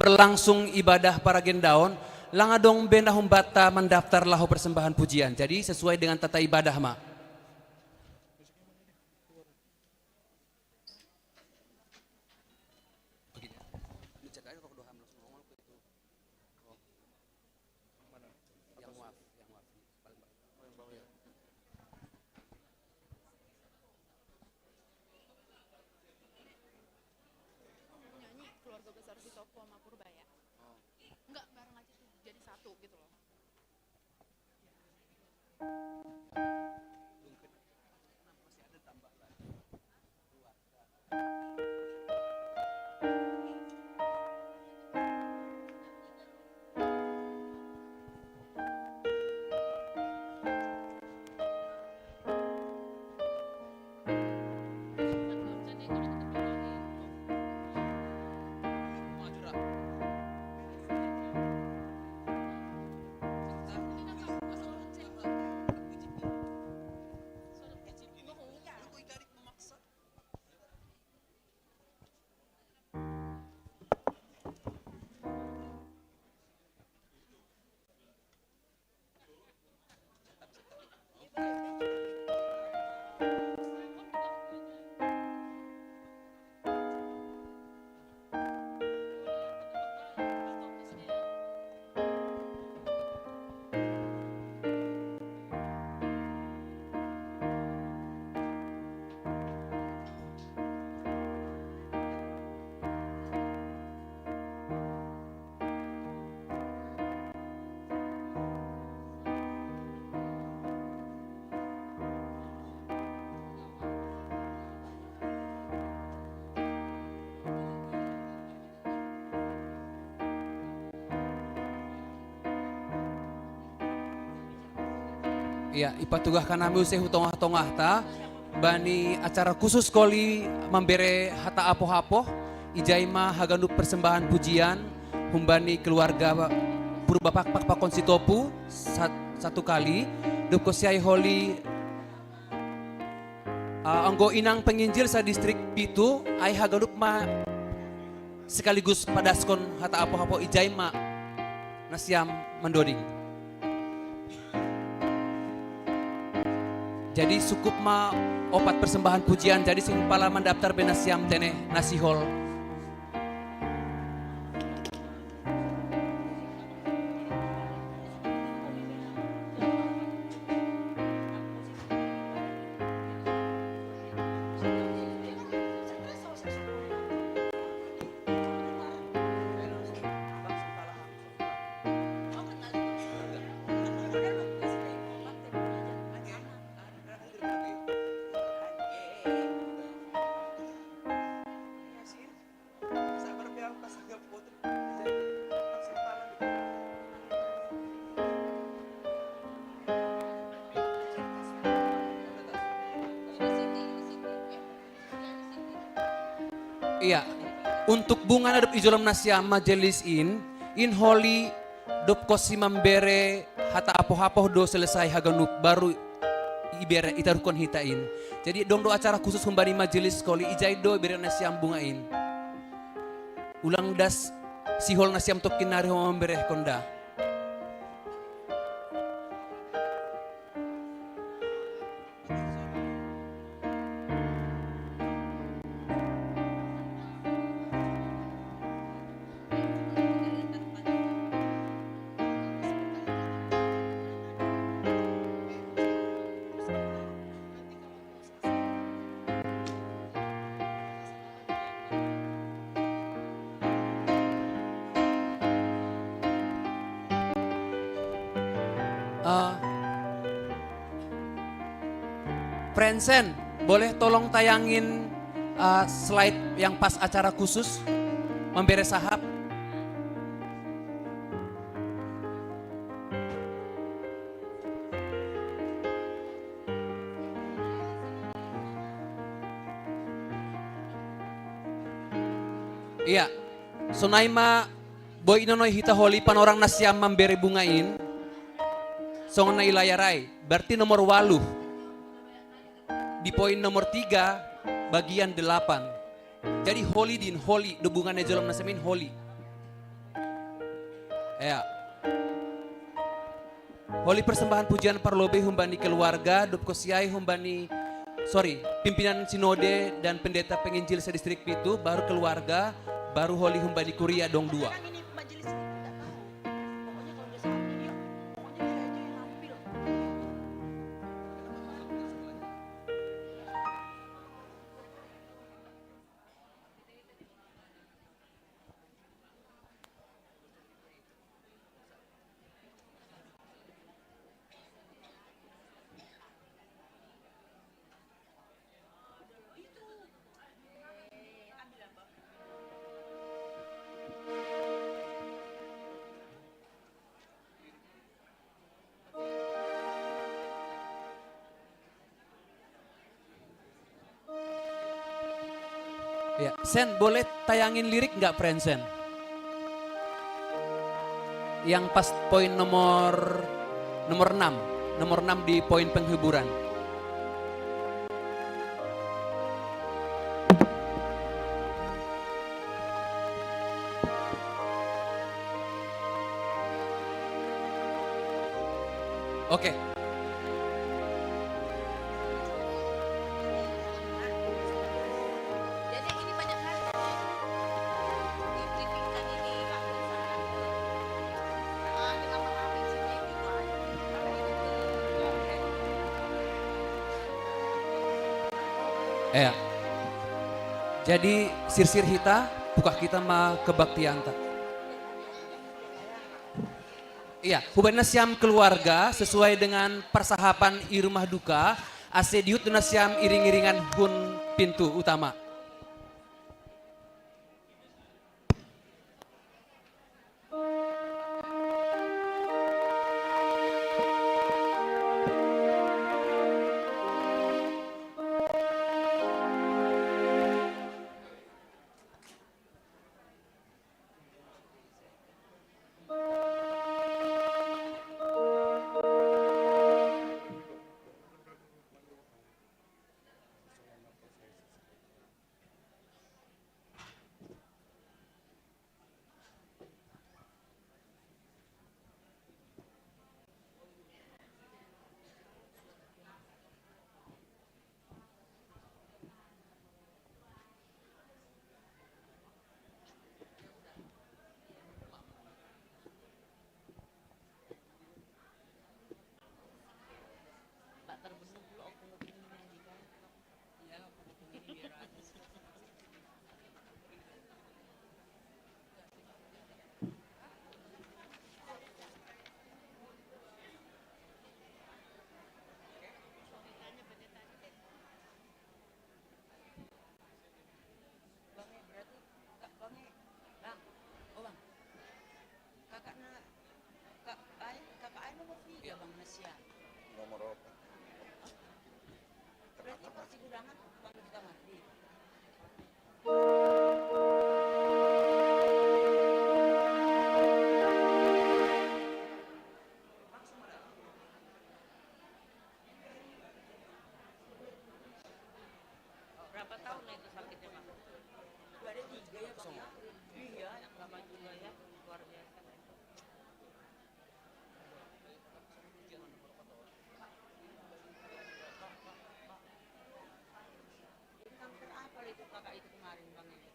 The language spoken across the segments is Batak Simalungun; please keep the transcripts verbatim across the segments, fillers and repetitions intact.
berlangsung ibadah paragendaon, langa dong be na humbanta mandaftar laho persembahan pujian. Jadi sesuai dengan tata ibadah ma. Nyanyi keluarga besar si Toko sama Purba ya. Enggak, bareng aja tuh, jadi satu gitu loh. Iya, ipatugahkan nami use hu tongah-tongahta, bani acara khusus koli mambere hata apoh-apoh, ijai ma haganup persembahan pujian, humbani keluarga Purba Pakpak pakon Sitopu, sat-, satu kali, dob kosiai holi, ah, anggo inang penginjil sa distrik pitu, ai haganup ma sekaligus padaskon hata apoh-apoh ijai ma nasiam mandoding. Jadi sukup ma opat persembahan pujian, jadi sing pala mandaftar be nasiam tene na sihol. Iya, untuk bunga na dob ijolom nasiam majelis in, in holi dob kosi mambere hata apoh-apoh do selesai haganup, baru ibere, itaruhkon hita in. Jadi dong do acara khusus humbani majelis koli ijai do ibere nasiam bunga in. Ulang das sihol nasiam tokkin nari ho mamberehkon da. Eh, Friendsen, boleh tolong tayangin, eh, slide yang pas acara khusus? Mambere sahap. Iya. Sonai ma boi inonoi hita holi panorang nasiam mambere bunga in. Songon na i layar ai, berarti nomor waluh. Di poin nomor tiga, bagian delapan. Jadi holi din, holi, do bunga na i jolom nasiam in holi. Ya. Holi persembahan pujian parlobei humbani keluarga, dop kosiai humbani, sorry, pimpinan sinode dan pendeta penginjil sedistrik pitu, baru keluarga, baru holi humbani kuria dong dua. Ya, Sen, boleh tayangin lirik nggak, friend Sen? Yang pas poin nomor nomor enam, nomor enam di poin penghiburan. Oke. Ya. Jadi, sirsir hita, pukak hita ma kebaktianta. Iya, hubaen nasiam keluarga sesuai dengan persahapan i rumah duka, ase diut nasiam iring-iringan hun pintu utama. Bang, eh, berarti Kak, Bang, eh, Bang. Oh, Bang. Kakaknya, Kak Ai, Kakak Ai nomor tiga, Bang, Nasia. Nomor apa? Berarti pas si Gudangan, Bang, kita mati. Berapa tahun itu sakitnya, Bang? Udah ada tiga ya, Bang, ya? Iya, yang lama juga ya, luar biasa. Jadi kanker apa itu Kakak itu kemarin, Bang, ya? Eh,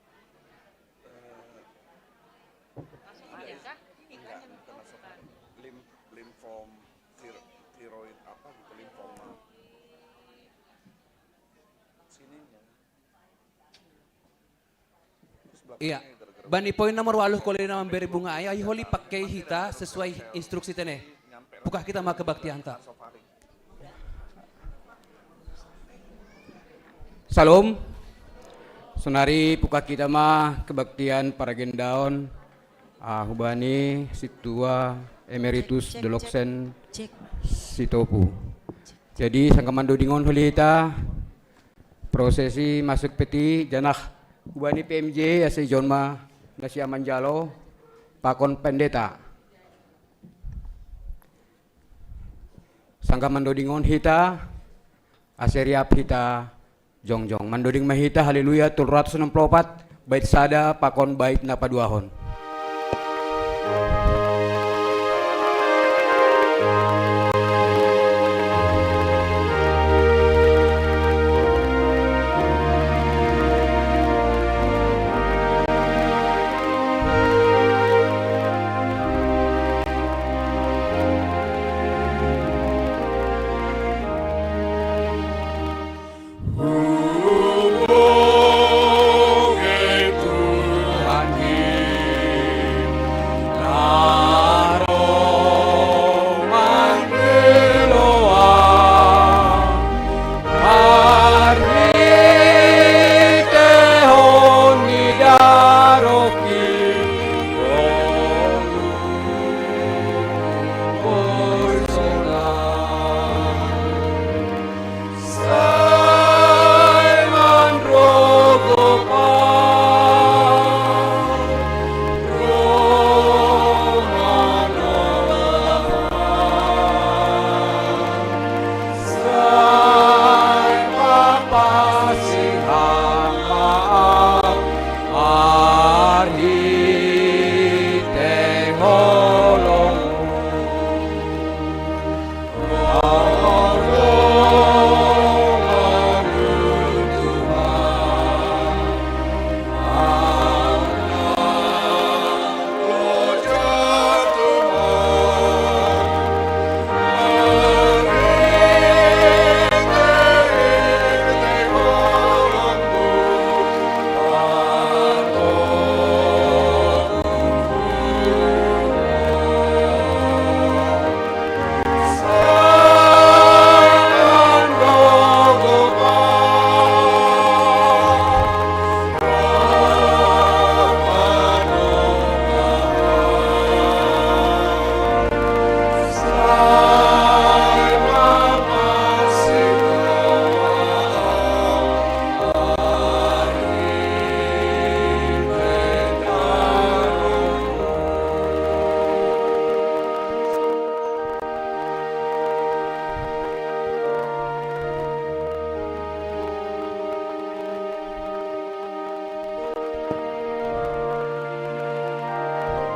Langsung iya, biasa? Ini kan enggak, yang bukan tahu masuk kan? Lim-, limfom, tiro-, tiroid apa gitu, limfoma. Sininya. Terus belakangnya. Iya. Gara-gara bani poin nomor waluh, kole na mambere bunga ai, ai holi pakai hita sesuai instruksi tene. Pukak hita ma kebaktianta. Salom. Sonari pukak hita ma kebaktian paragendaon, ah, hubani Sintua Emeritus Doloksen Sitopu. Jadi, sangkan mandodingon holi hita, prosesi masuk peti, janah hubani P M J, ase ijon ma nasiam manjalo, pakon pendeta. Sangkan mandodingon hita, ase riap hita jongjong. Mandoding ma hita, haleluya, tolu ratus enam puluh opat, bait sada, pakon bait na paduahon.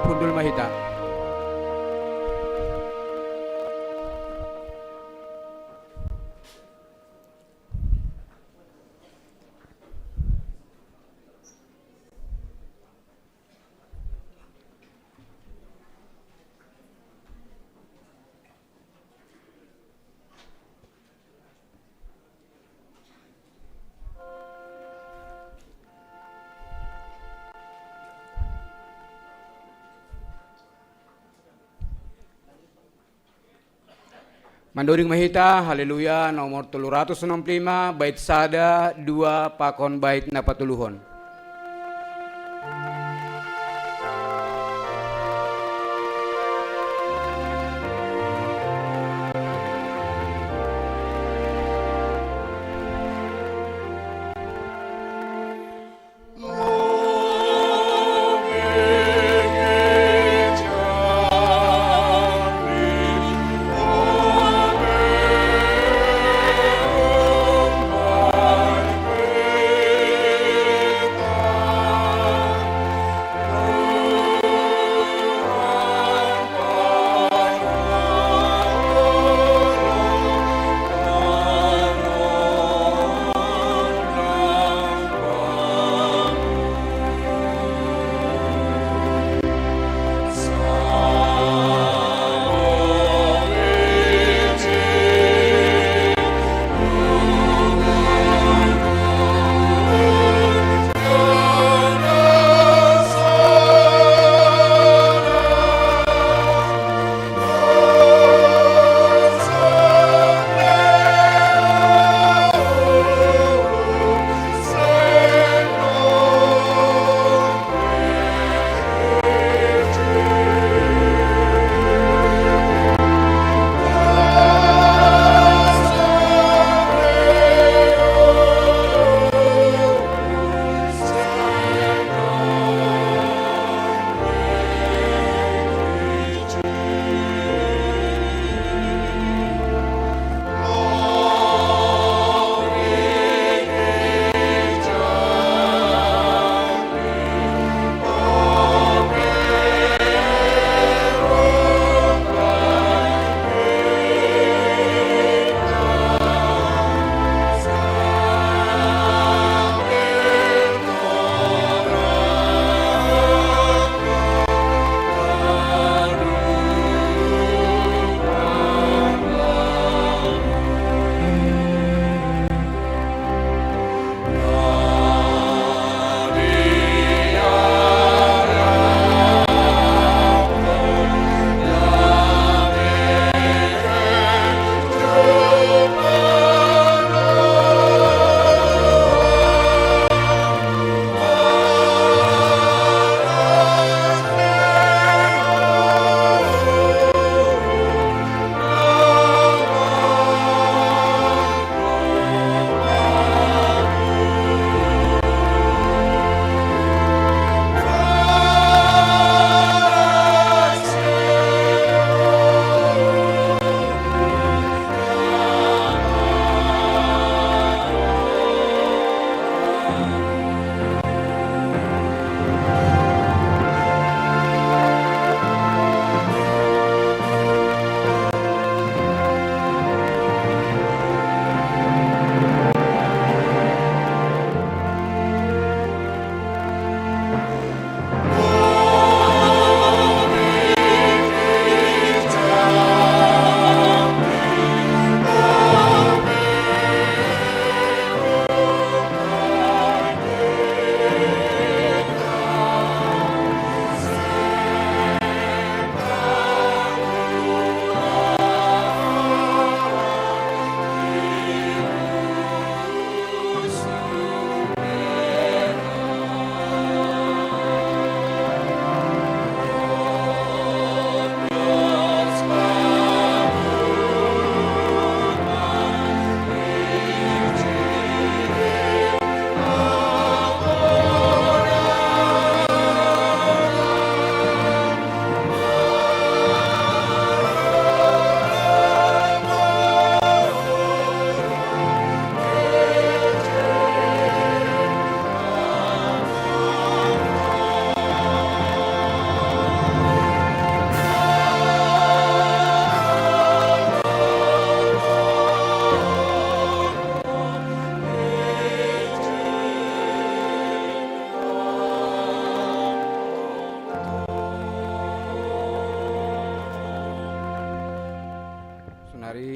Pundul mahita. Manduring mahita, Haleluya, nomor telu ratus enam puluh lima, bait sada, dua, pakon bait na patuluhon.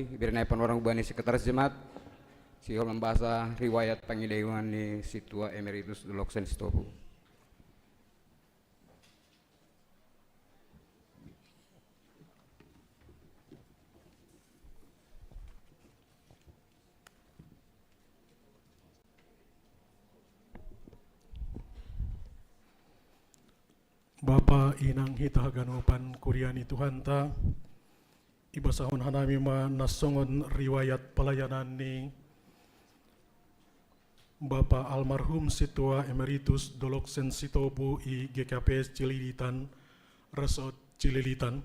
Bere nai panorang hubani Sekretaris Jemaat, sihol mambasa riwayat pangidayuhan ni Situa Emeritus Dolok Sen Sitopu. Bapa inang hita haganupan kuria ni Tuhanta, ibasahon hanami ma na songon riwayat palayanan ni Bapa almarhum Situa Emeritus Dolok Sen Sitopu i G K P S Cililitan, Resort Cililitan.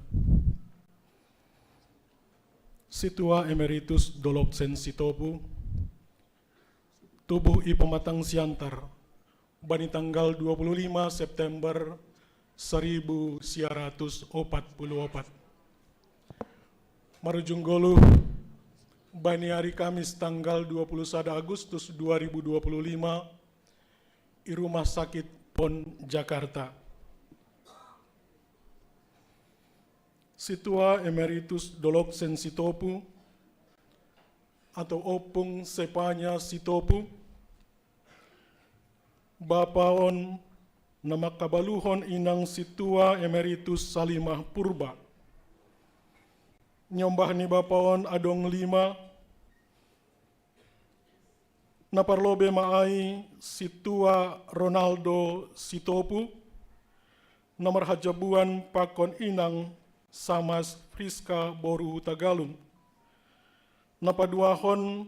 Situa Emeritus Dolok Sen Sitopu, tubuh i Pematang Siantar, bani tanggal dua puluh lima September seribu sia ratus opat puluh opat. Marujung goluh, bani ari Kamis tanggal dua puluh sada Agustus dua ribu dua puluh lima, i Rumah Sakit Pon Jakarta. Situa Emeritus Dolok Sen Sitopu, atau Ompung Sepanya Sitopu, bapa on na mangkabaluhon inang Situa Emeritus Salimah Purba. Nyombah ni bapa on adong lima, na parlobei ma ai Situa Ronaldo Sitopu, na marhajabuan pakon inang Samas Friska boru Hutagalung. Na paduahon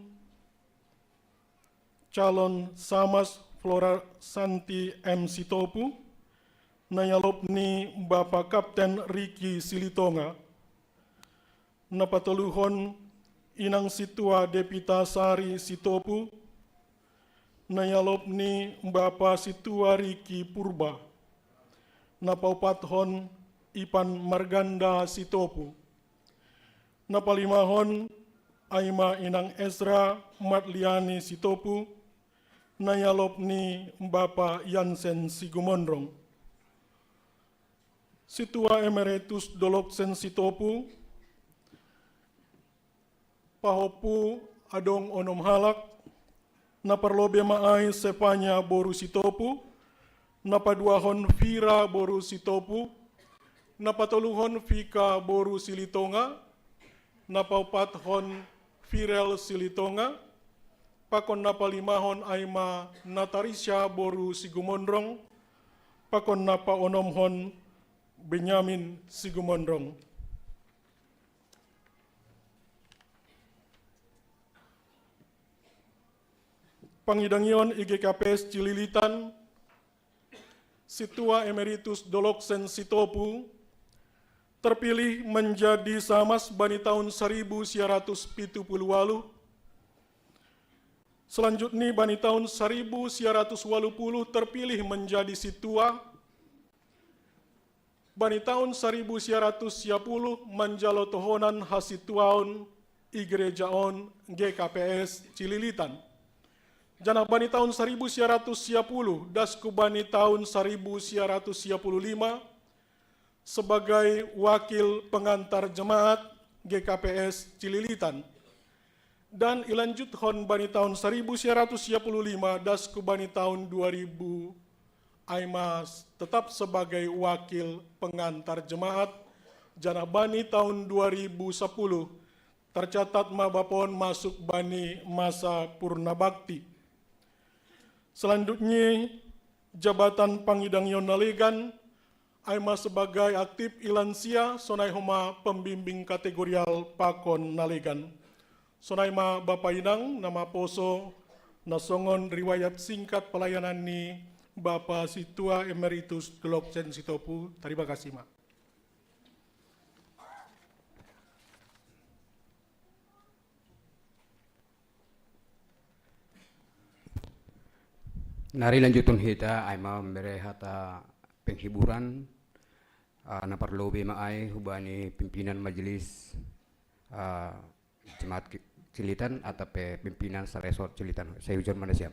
calon Samas Flora Santi M Sitopu, na ialop ni Bapa Kapten Riki Silitonga. Na patoluhon inang Situa Depita Sari Sitopu, na ialop ni Bapa Situa Riki Purba. Na paopathon Ipan Marganda Sitopu. Na palimahon ai ma inang Esra Matliani Sitopu, na ialop ni Bapa Yansen Sigumondrong. Situa Emeritus Dolok Sen Sitopu, pahompu adong onom halak, na parlobei ma ai Sepanya boru Sitopu, na paduahon Fira boru Sitopu, na patoluhon Fika boru Silitonga, na paopathon Firel Silitonga, pakon na palimahon ai ma Natarisia boru Sigumondrong, pakon na paonomhon Benyamin Sigumondrong. Pangidangion i G K P S Cililitan, Situa Emeritus Dolok Sen Sitopu terpilih menjadi samas bani taun saribu sia ratus pitu puluh waluh. Selanjutnya bani taun saribu sia ratus waluh puluh terpilih menjadi situa. Bani taun saribu sia ratus sia puluh manjalo tohonan hasituaon i gereja on G K P S Cililitan. Janah bani taun saribu sia ratus sia puluh das ku bani taun saribu sia ratus sia puluh lima sebagai wakil pengantar jemaat G K P S Cililitan. Dan ilanjuthon bani taun saribu sia ratus sia puluh lima das ku bani taun dua ribu ai ma tetap sebagai wakil pengantar jemaat, janah bani taun dua ribu sapuluh tercatat ma bapa on masuk bani masa purna bakti. Selanjutnya, jabatan pangidangion na legan, ai ma sebagai aktif i lansia, sonai homa pembimbing kategorial pakon na legan. Sonai ma bapa inang na maposo na songon riwayat singkat pelayanan ni Bapa Situa Emeritus Dolok Sen Sitopu. Tarima kasih ma. Nari lanjuthon hita ai ma membere hata penghiburan, ah, na parlobei ma ai hubani pimpinan majelis, ah, jemaat Ki-, Cililitan atau pe pimpinan saresort Cililitan. Sai hujaha ma nasiam.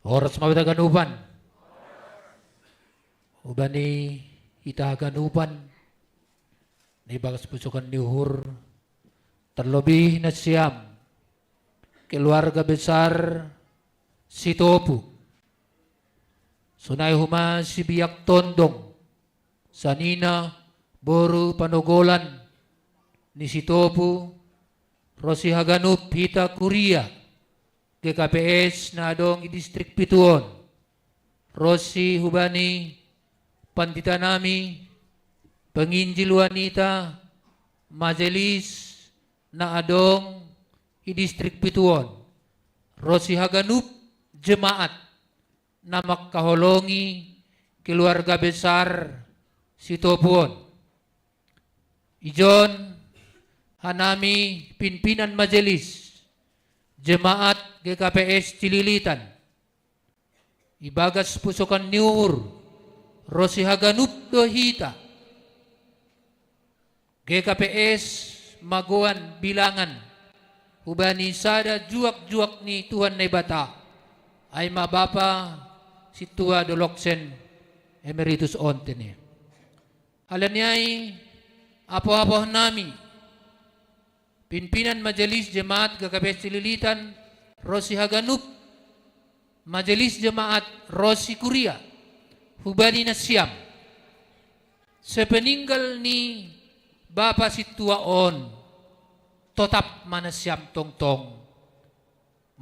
Horas ma banta haganupan. Hubani hita haganupan na ibagas pusokan ni uhur, terlebih nasiam keluarga besar Sitopu. Sonai homa sibiak tondong, sanina boru panogolan ni Sitopu, ro si haganup hita kuria G K P S na adong i distrik pitu on, ro si hubani panditanami, penginjil wanita, majelis na adong i distrik pitu on, ro si haganup jemaat na mangkaholongi keluarga besar Sitopu on. Ijon hanami pimpinan majelis jemaat G K P S Cililitan, ibagas pusokan ni uhur, ro si haganup do hita G K P S magoan bilangan hubani sada juak-juak ni Tuhan Naibata, ai ma bapa sintua doloksen emeritus on tene. Halani ai, apoh-apohnami, pimpinan majelis jemaat G K P S Cililitan, ro si haganup majelis jemaat, ro si kuria, hubani nasiam, sepeninggal ni bapa sintua on, totap ma nasiam tongtong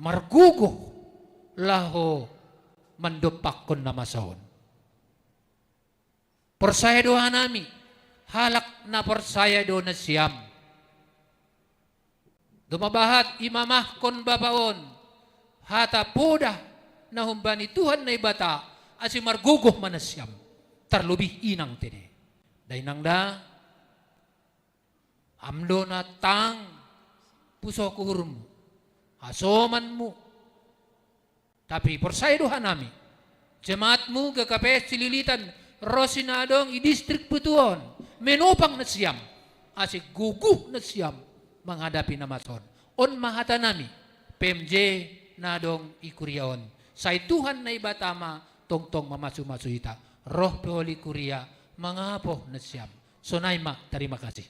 margogoh laho mandompakkon na masa on. Porsaya do hanami, halak na porsaya do nasiam. Domma bahat imamahkon bapa on hata podah na humbani Tuhan Naibata, ase margogoh ma nasiam, tarlobih inang tene. Da inang da, am do na tang pusoh uhurmu, hasomanmu. Tapi porsaya do hanami, jemaatmu G K P S Cililitan, ro si na adong i distrik pitu on, menopang nasiam, ase gogoh nasiam manghadapi na masa on. On ma hatanami, P M J na adong i kuria on. Sai Tuhan Naibata ma tongtong mamasu-masu hita. Roh pe holi kuria mangapoh nasiam. Sonai ma, tarima kasih.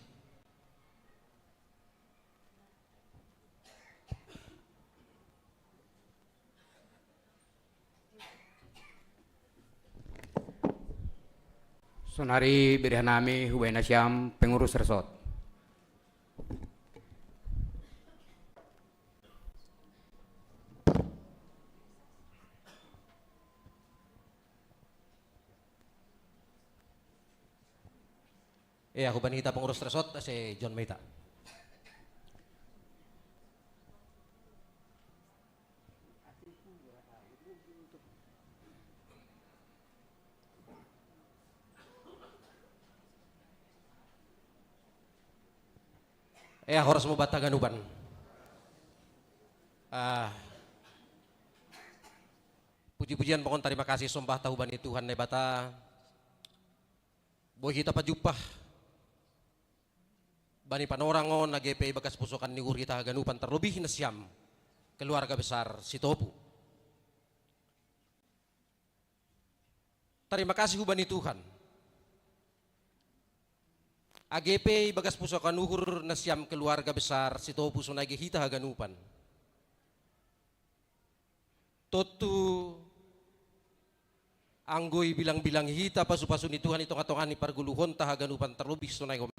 Sonari bere hanami hubahen nasiam pengurus resort. Ia, hubahen hita pengurus resort, ase John Meta. Ia, horas ma banta haganupan. Ah, puji-pujian pakon tarima kasih sombahta hubani Tuhan Naibata. Boi hita pajumpah bani panorang on, age pe ibagas pusokan ni uhur hita haganupan, tarlobih nasiam keluarga besar Sitopu. Tarima kasih hubani Tuhan. Age pe ibagas pusokan uhur nasiam keluarga besar Sitopu, sonai ge hita haganupan. Tontu anggo ibilang-bilang hita pasu-pasu ni Tuhan i tonga-tonga ni pargoluhonta haganupan, tarlobih sonai on.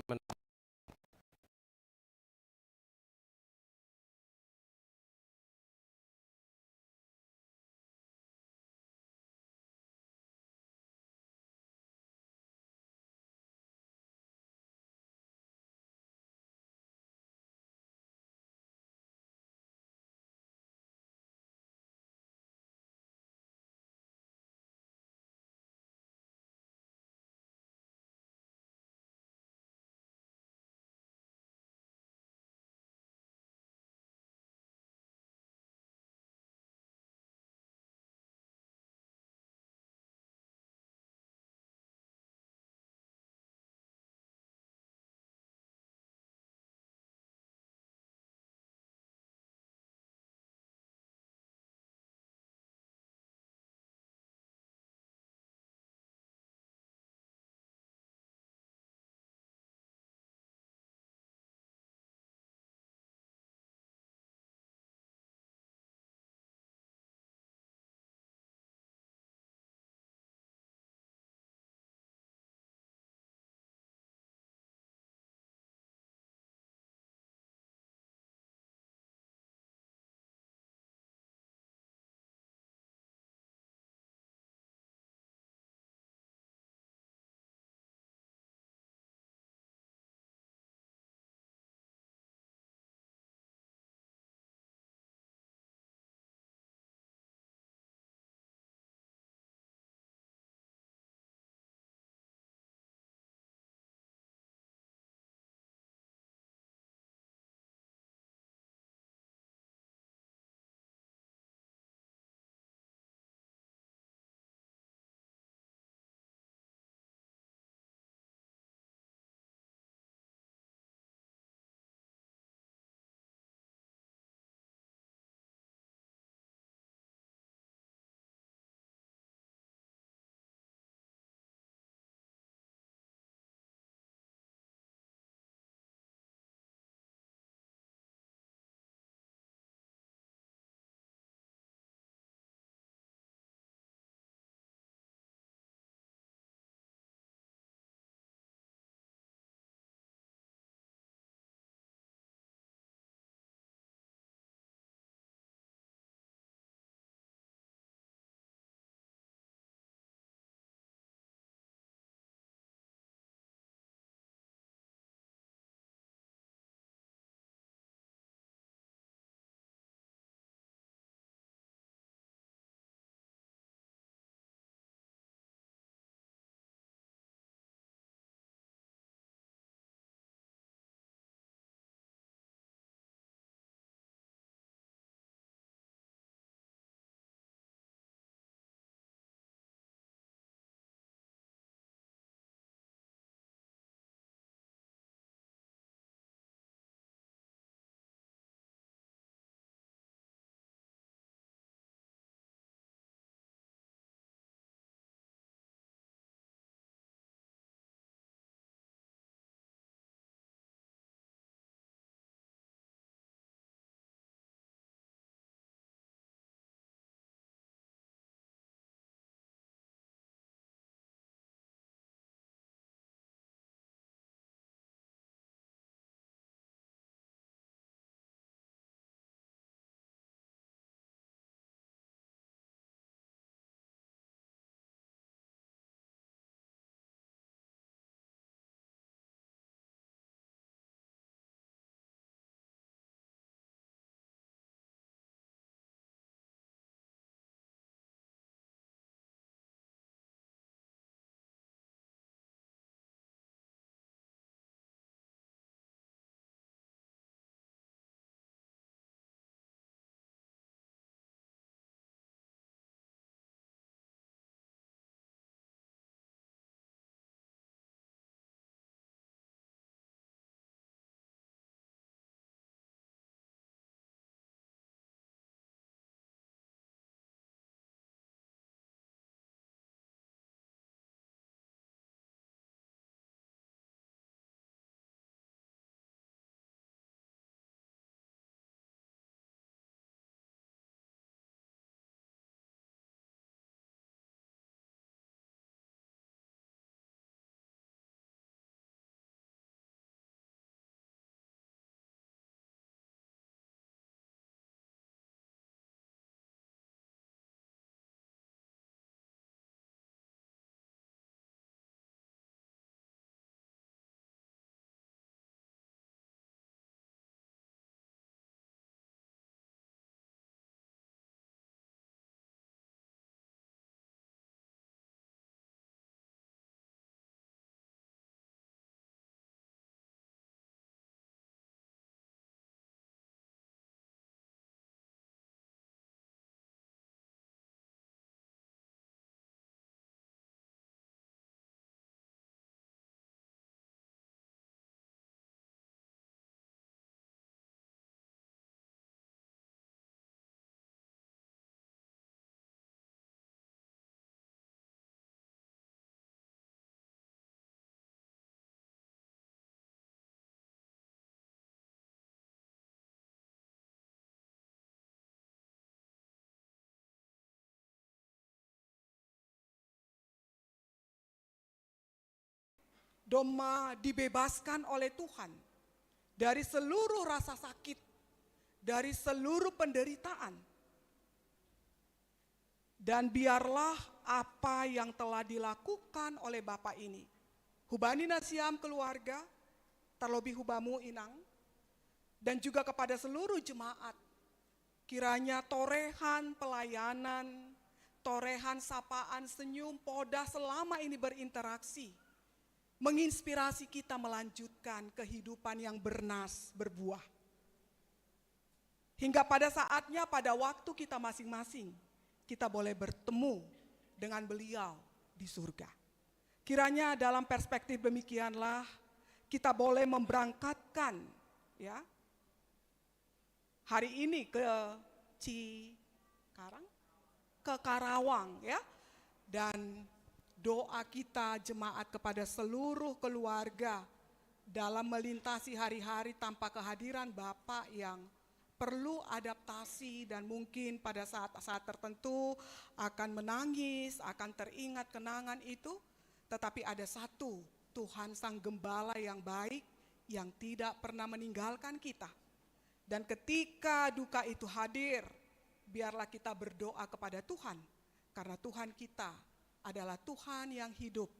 Doma dibebaskan oleh Tuhan dari seluruh rasa sakit, dari seluruh penderitaan. Dan biarlah apa yang telah dilakukan oleh Bapak ini, hubani nasiam keluarga, terlebih hubamu inang, dan juga kepada seluruh jemaat, kiranya torehan pelayanan, torehan sapaan senyum poda selama ini berinteraksi, menginspirasi kita melanjutkan kehidupan yang bernas, berbuah. Hingga pada saatnya, pada waktu kita masing-masing, kita boleh bertemu dengan beliau di surga. Kiranya dalam perspektif demikianlah kita boleh memberangkatkan, ya, hari ini ke Cikarang, ke Karawang, ya. Dan doa kita jemaat kepada seluruh keluarga dalam melintasi hari-hari tanpa kehadiran Bapak yang perlu adaptasi dan mungkin pada saat-saat tertentu akan menangis, akan teringat kenangan itu. Tetapi ada satu Tuhan Sang Gembala yang baik, yang tidak pernah meninggalkan kita. Dan ketika duka itu hadir, biarlah kita berdoa kepada Tuhan, karena Tuhan kita adalah Tuhan yang hidup,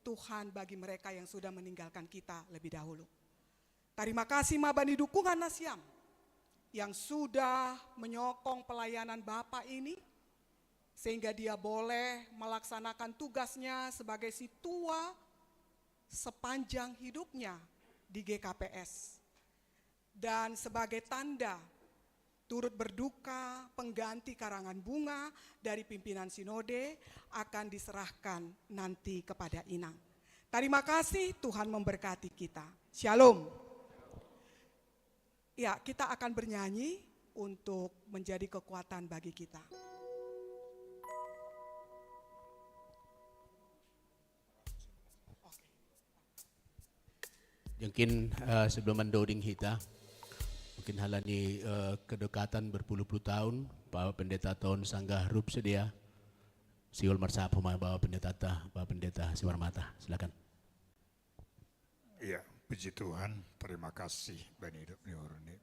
Tuhan bagi mereka yang sudah meninggalkan kita lebih dahulu. Terima kasih ma bani dukungan nasiam yang sudah menyokong pelayanan Bapak ini, sehingga dia boleh melaksanakan tugasnya sebagai si tua sepanjang hidupnya di G K P S. Dan sebagai tanda turut berduka, pengganti karangan bunga dari pimpinan sinode akan diserahkan nanti kepada inang. Terima kasih, Tuhan memberkati kita. Shalom. Ya, kita akan bernyanyi untuk menjadi kekuatan bagi kita. Mungkin uh, sebelum mendoding kita, mungkin halani uh, kedekatan berpuluh-puluh tahun, Bapak Pendeta Ton Sanggah Rup sedia, Siul Marsapuma Bapak Pendeta Ta, Bapak Pendeta Simarmata, silakan. Iya, puji Tuhan, terima kasih bani hidup ni urni.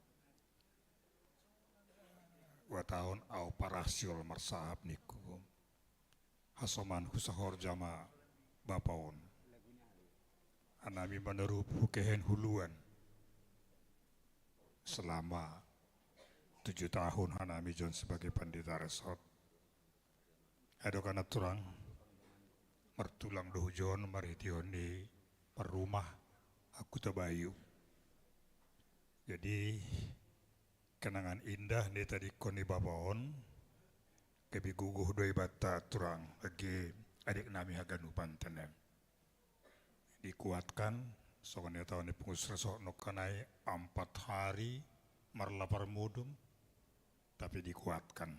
Watahun au parah Siul Marsahap niku. Hasoman husahor jama bapaon. Hanami menerup hukehen huluan. Selama tujuh tahun hanami John sebagai pendeta resort. Ado kana turang mertulang dohu John marhitihon ni perrumah aku tabayu. Jadi kenangan indah ni tadi koni bapaon kebi guguh doi bata turang lagi adik nami haganupan tenem. Dikuatkan songon ia tahu ni pengus resok nokanai empat hari marlapar modum tapi dikuatkan.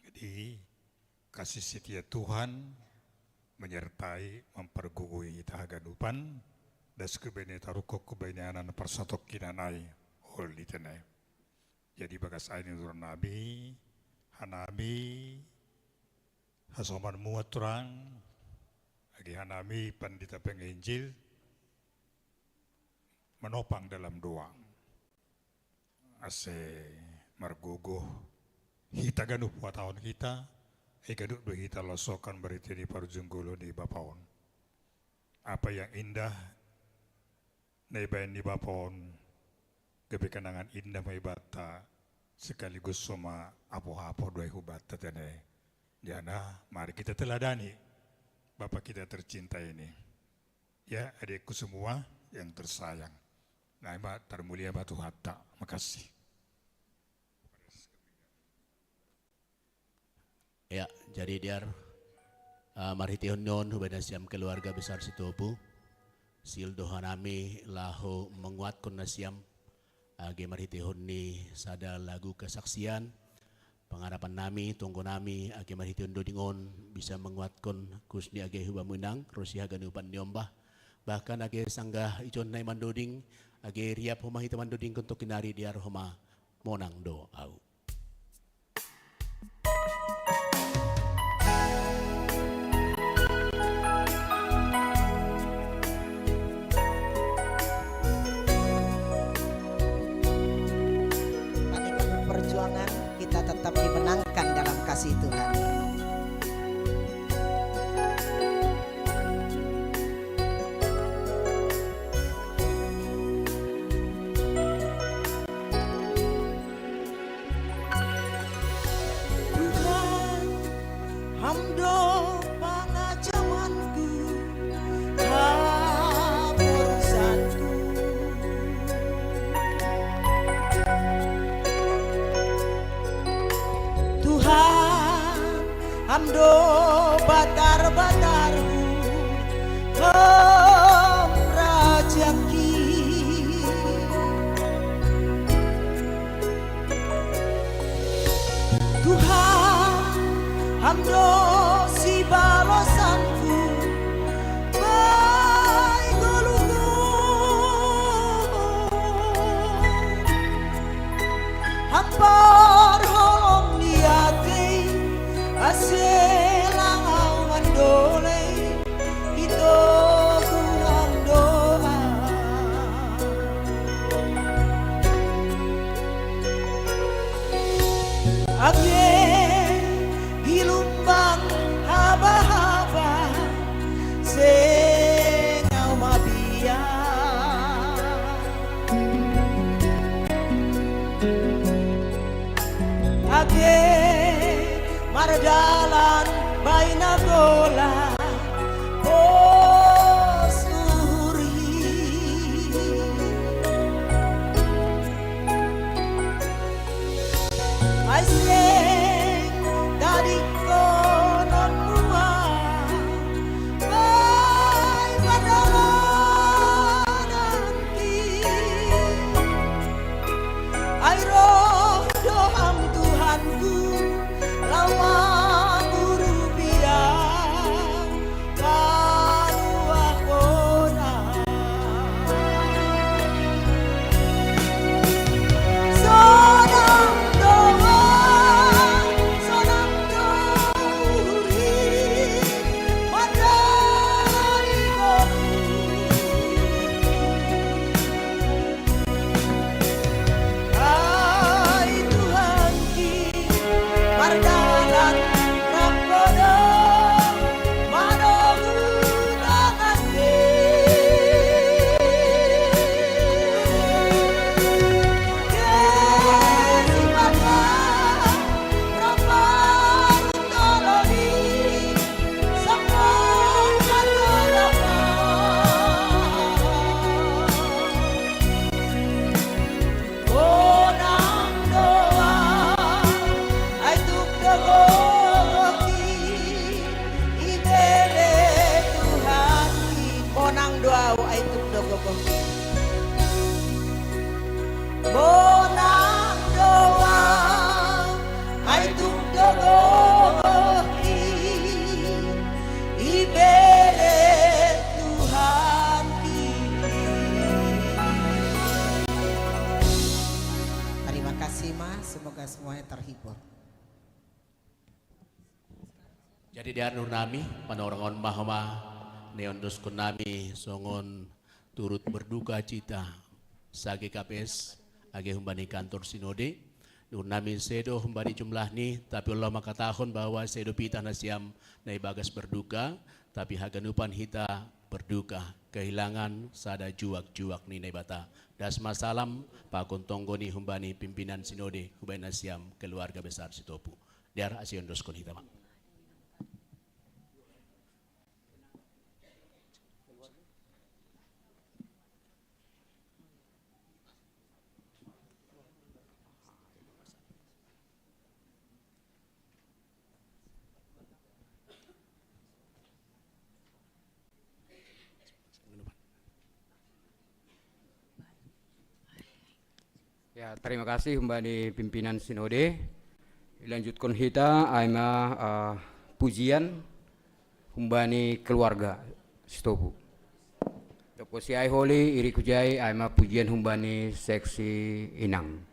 Jadi kasih setia Tuhan menyertai mempergugui hita haganupan das kubene tarukok kubene anan persatokkinan ai hol di tenai. Jadi bagas ai ni turun nabi hanami hasoman muat turang agi hanami pandita penginjil menopang dalam doa. Ase margogoh hita ganup watahon hita, ai ganup do hita losokan barita ni parjunggolo ni bapaon. Apa yang indah na ibaen ni bapaon gabe kenangan indah ma ibata sekaligus soma apo-apo doai hubata tene. Jana mari kita teladani Bapa kita tercinta ini. Ya, adikku semua yang tersayang. Nah, ma termulia ma Tuhan tak. Makasih. Ya, jadi diar uh, marhitihon non hubeda siam keluarga besar Sitopu. Sil doha nami laho menguatkan nasiam age marhitihon ni sada lagu kesaksian. Pengharapan nami, tunggu nami, age marhitihon doding on bisa menguatkan kus ni age hubamu inang, rosi haganupan ni ombah. Bahkan age sanggah ijon nai mandoding, age riap homa hita mandoding untuk kinari diar homa monang do au. kasih Tuhan. Tuhan, Ham do pangajamanku, ham urusanku. Tuhan, Ham do batar-batarku, ham rajaki. Tuhan, Ham do sibalosanku, baik goluku. Ham parholong ni atei, ase lang au mandolei, ito ku Ham do au. Age gilumbang haba-haba, seng au mabiar. Age mardalan baina gola, pos uhur hi. Ai seng tadingkonon mua, baik pardalanan ki. Ai roh do Ham Tuhanku, lawan urupiah. Ai Tuhanki, mardalan rap Ho do, manogu tanganki. Ye, sipata, rap toloni, sokong atolapa. Bonang do au, ai tuk do gogohki, ibere Tuhanki. Bonang do au, ai tuk do gogohki. Bonang do au, ai tuk do gogohki, ibere Tuhanki. Terima kasih, Ma. Semoga semuanya terhibur. Jadi, di ari nurunami, panorangon ma homa naiondoskon nami songon turut berduka cita, sa G K P S, age humbani kantor sinode, nurunami sedo humbani jumlahni, tapi olo ma hatahon bahwa sedo pitah nasiam na ibagas berduka, tapi haganupan hita berduka, kehilangan sada juak-juak ni Naibata. Das ma salam pakon tonggo ni humbani pimpinan sinode, humbani nasiam keluarga besar Sitopu. Dear, asi ondoskon hita ma. Ya, terima kasih humbani pimpinan sinode. Ilanjutkon hita, ai ma, eh, pujian humbani keluarga Sitopu. Dob posi ai holi, irik hujai, ai ma pujian humbani seksi Inang.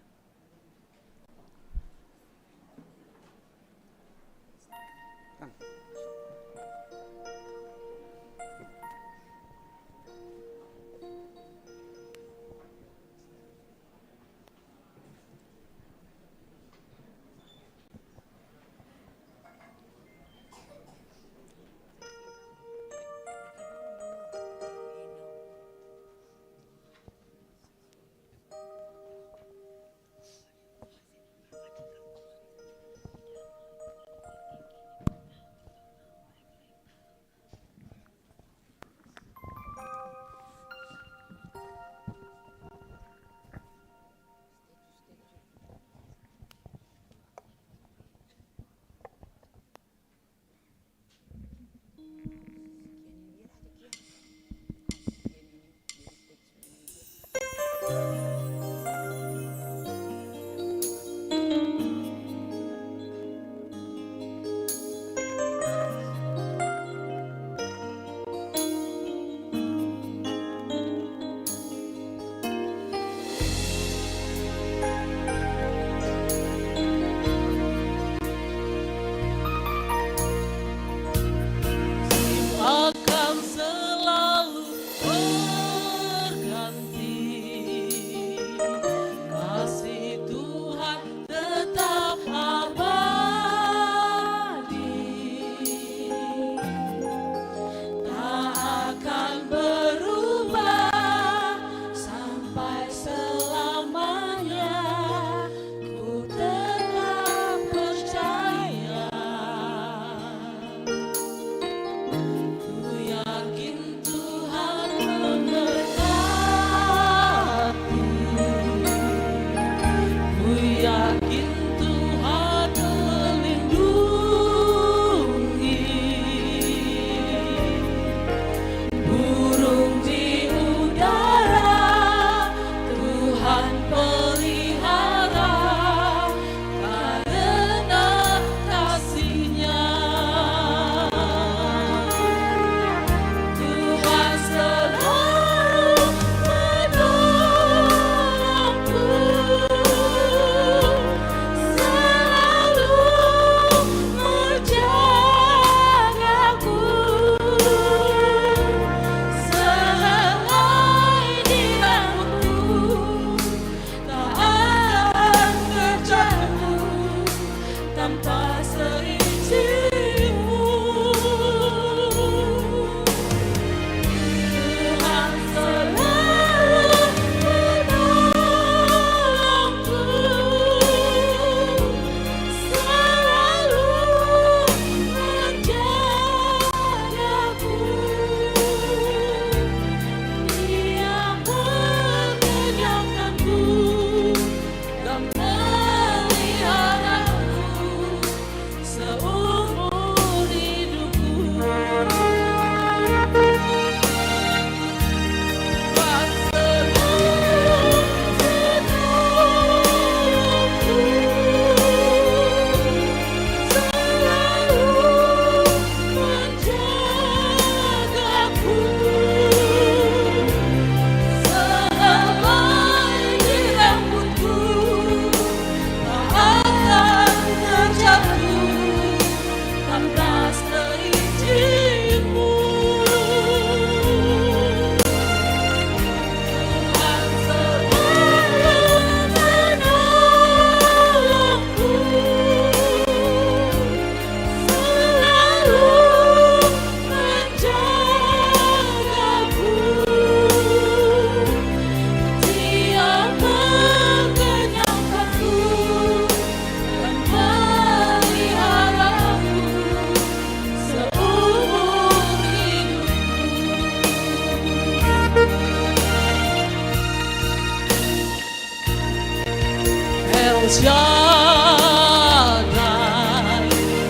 Shaddai,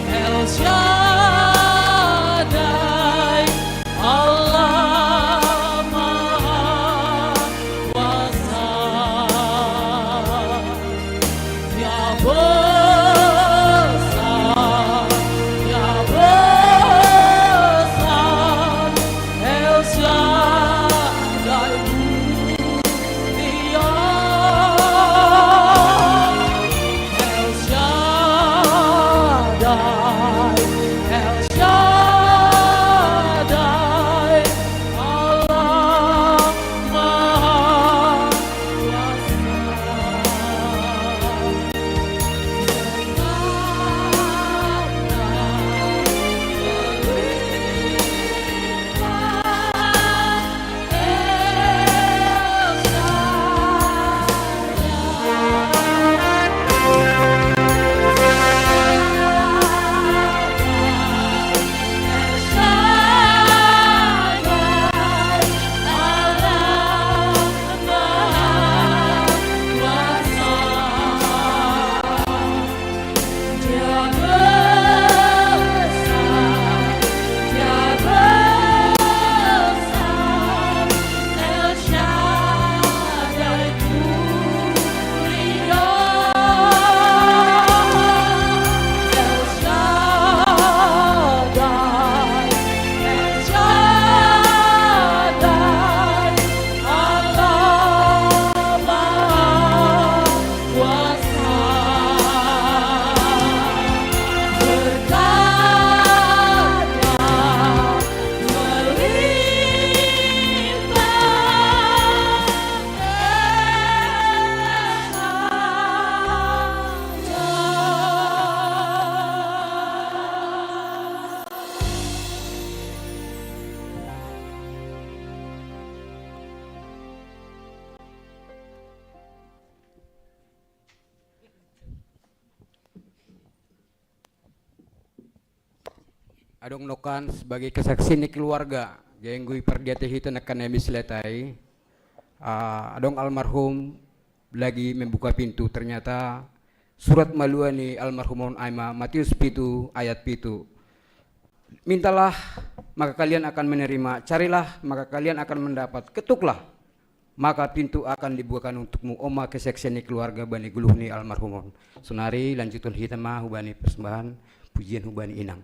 El Shaddai, Allah Maha Kuasa. Ya besar, ya besar, El Shaddai. Adong nokan sebagai kesaksian ni keluarga, genggu i pardiate hita nangkan na misletai. Ah, adong almarhum lagi membuka pintu, ternyata surat malua ni almarhum on ai ma Matius pitu ayat pitu. Mintalah, maka kalian akan menerima, carilah, maka kalian akan mendapat, ketuklah, maka pintu akan dibukakan untukmu. On ma kesaksian ni keluarga bani goluh ni almarhum on. Sonari lanjuton hita ma hubani persembahan pujian hubani inang.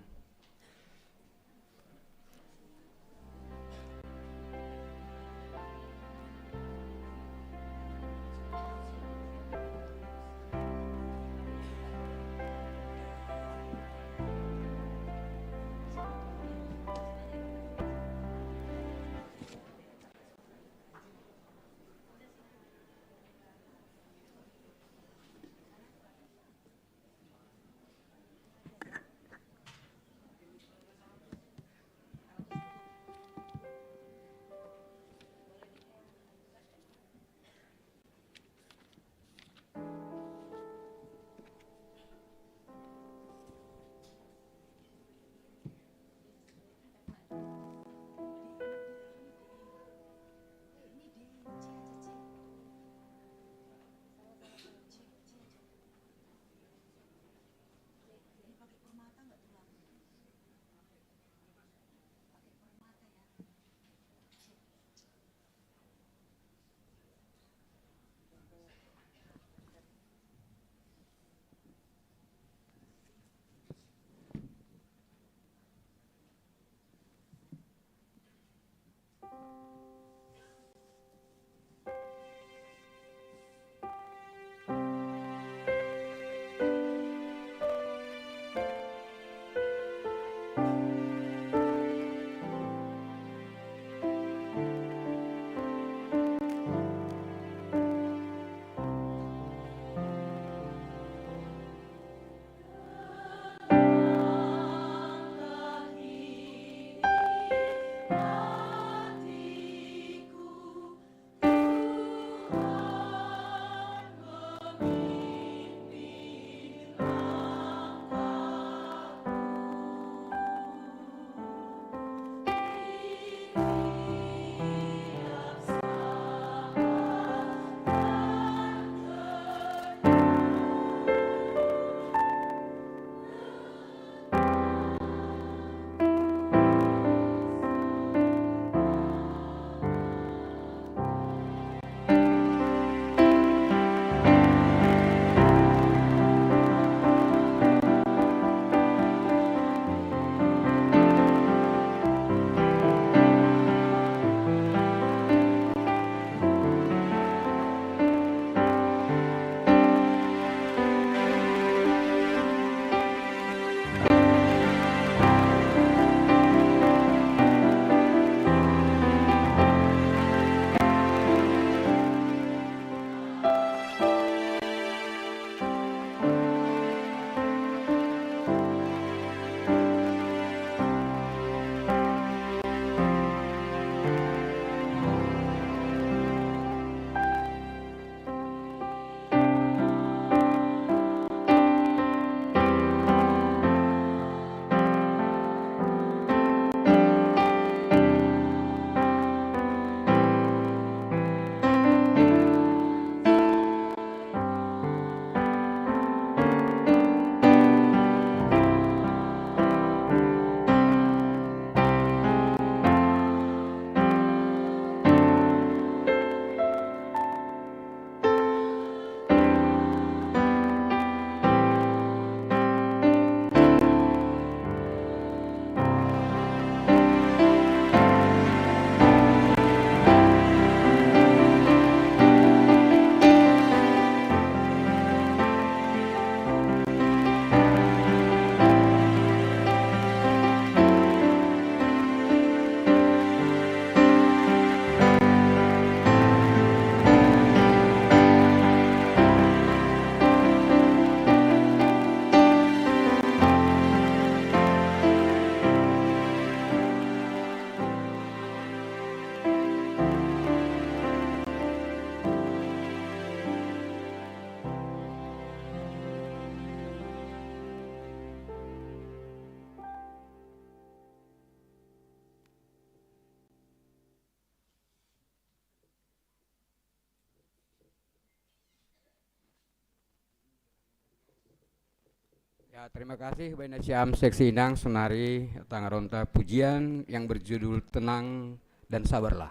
Ya, terima kasih Baina Siam Seksi Inang Sonari Tangaronta pujian yang berjudul Tenang dan Sabarlah.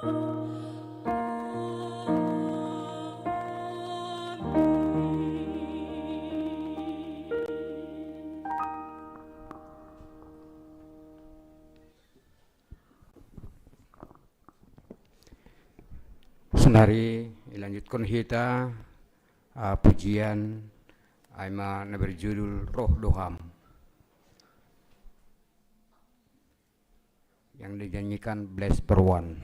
Sahnari ilanjutkon hita, ah, pujian ai ma na berjudul Roh do Ham, yang dinyanyikan Bless Perwan.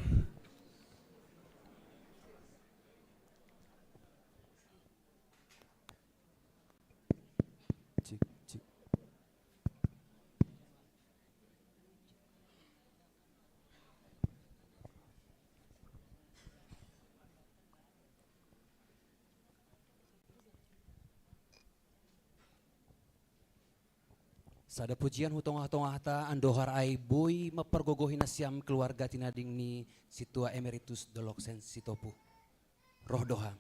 Sada pujian hu tongah-tongahta andohar ai boi mampargogohi nasiam keluarga tinading ni Sintua Emeritus Dolok Sen Sitopu. Roh do Ham.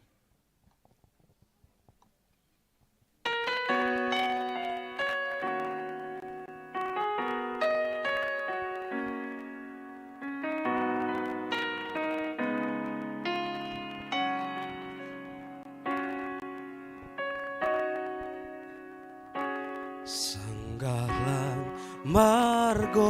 Sanggah lang margogoan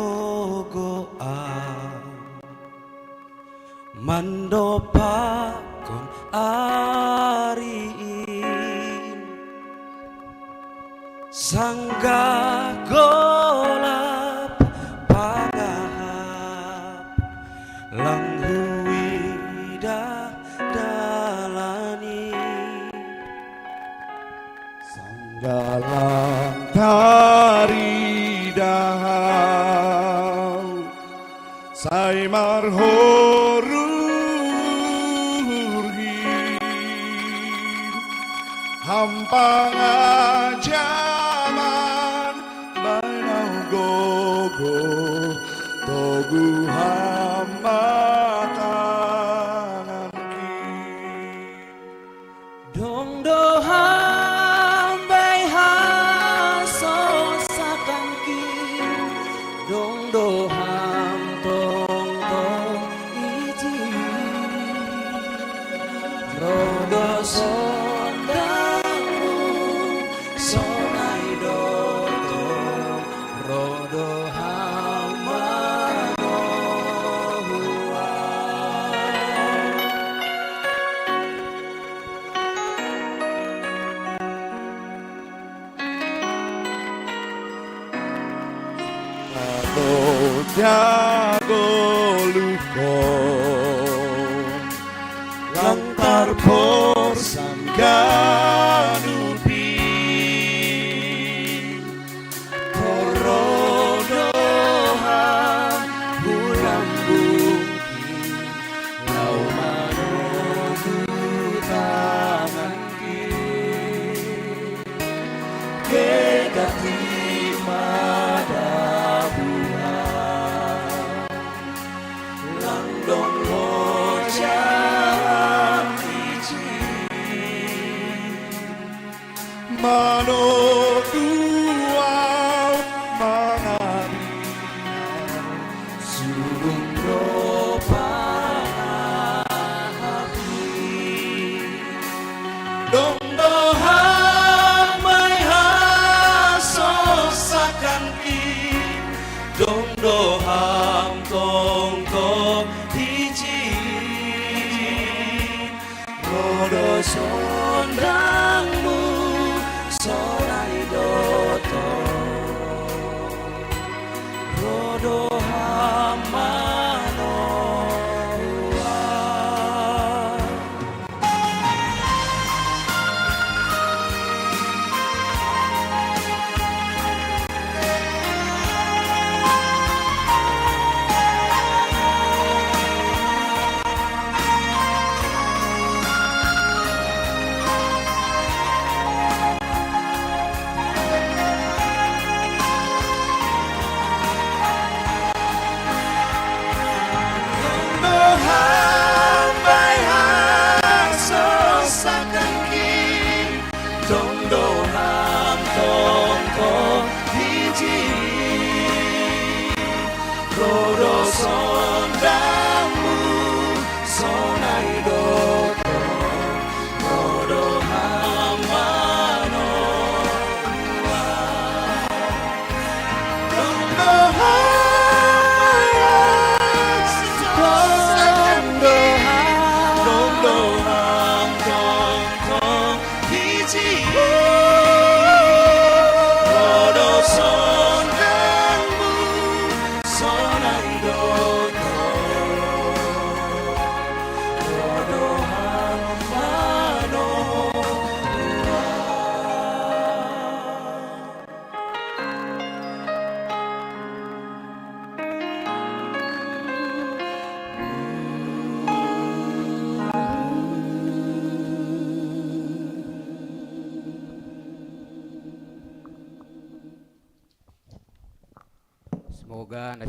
mandopakkon ari in, sanggah golap pagahap lang huidah dalan i. Sanggah lang taridah au sai marhurhur hi. Ham pangajaman bahen au gogo, togu Ham ma tanganki. Dong do Ham bahen hasosakanki, dong do Ham tongtong ijin. Roh do sondangmu sonai do tong, roh do Ham manohu au. Ado jago luko lang tarpor sangganupi. Roh do Ham hu lambungki, laho manogu tanganki. Gegati ma dabuha, lang dong loja Ham ijin. Manogu au mangabina, surung do pangahapki. Dong do Ham bahen hasosakanki, dong do Ham tongtong ijin. Roh do sondangmu sonai do tong, roh do Ham manohu au. Dong do Ham bahen hasosakanki, dong do Ham tongtong ijin. Roh do sondangmu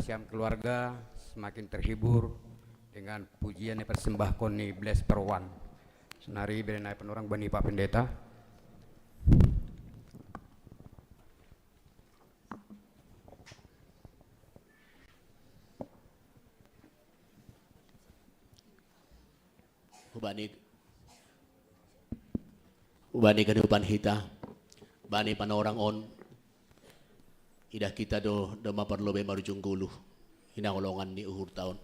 siam keluarga semakin terhibur dengan pujian yang persembahkon ni Bless Perwan. Sonari bere nai panorang bani Pak Pendeta. Hubani, hubani kehidupan hita, bani panorang on, idah kita do, do maparlobei marujung gulu hinaholongan ni uhur taon.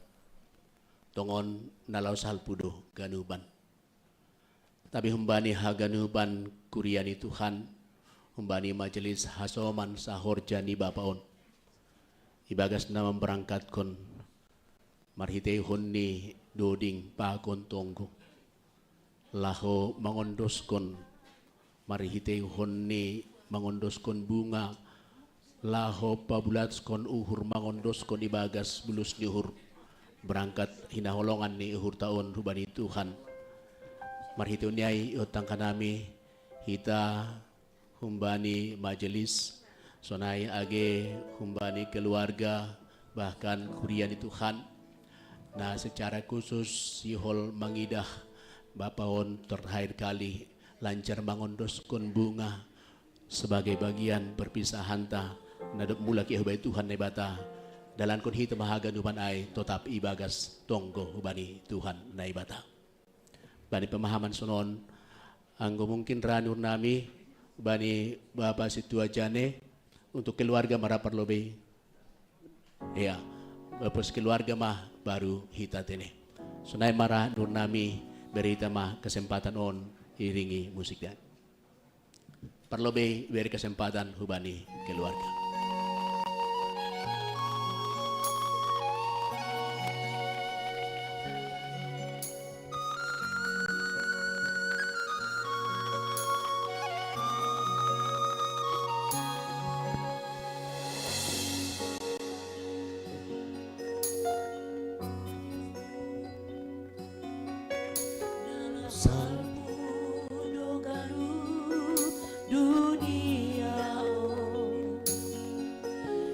Tongon na laho salpu do ganupan. Tapi humbani haganupan kuria ni Tuhan, humbani majelis hasoman sahorja ni Bapa on, ibagas na mamberangkatkon marhiteihon ni doding pakon tonggo, laho mangondoskon marhiteihon ni mangondoskon bunga, laho pabulaskon uhur mangondoskon ibagas bulus ni uhur, berangkat hinaholongan ni uhur taon hubani Tuhan. Marhiteihon ni ai iotangkan nami hita humbani majelis, sonai age humbani keluarga, bahkan kuria ni Tuhan, na secara khusus sihol mangidah Bapa on terakhir kali lanjar mangondoskon bunga sebagai bagian perpisahanta na dob mulak ia hubani Tuhan Naibata, dalankon hita ma haganupan ai totap ibagas tonggo hubani Tuhan Naibata. Bani pemahaman sonon, anggo mungkin ra nurnami bani Bapa Sintua Jane, untuk keluarga ma ra parlobei. Ia, bapos keluarga ma baru hita tene. Sonai ma ra nurnami, bere hita ma kesempatan on iringi musik dan. Parlobei bere kesempatan hubani keluarga. Salpu do ganup dunia on,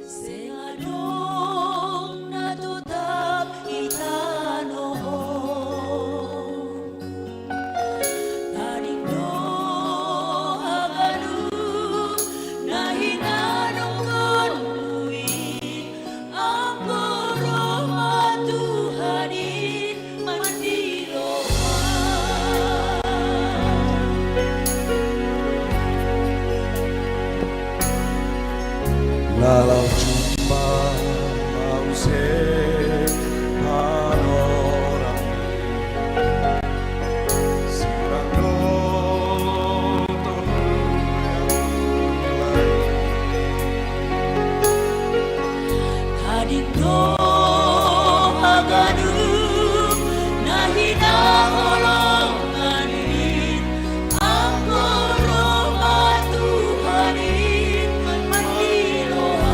seng adong na totap i tano on. Tading do haganup na hinanongkonmu i, anggo ro ma Tuhan i mandiloan. Lalau jumpa mause panorang i, sirang do tondung yang lain. Tading do haganup na hinaholongan in, anggo ro ma Tuhan in mandiloan.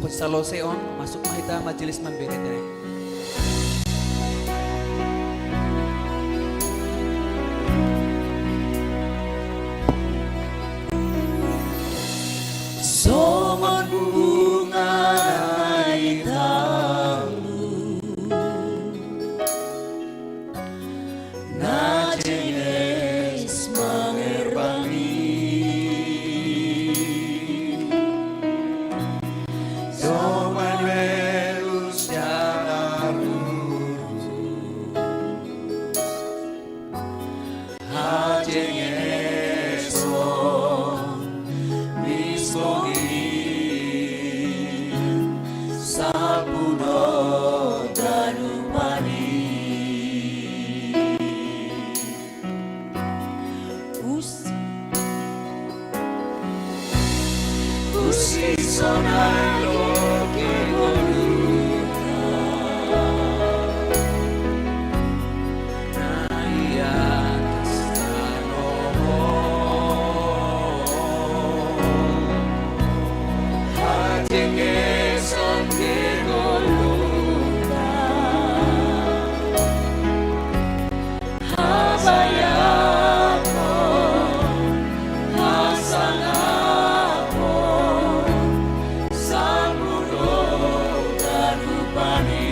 Pun salosai on, masuk ma hita majelis mamberetan. Songon bunga na i talu, na jenges mangerbangi. Songon belus jala rurus, hajengeson bisbong i, salpu do ganupan i. Us-, usisona do kegoluhan na i atas tano on. Hajengeson kegoluhan, habayakon, hasangapon, salpu do ganupan i.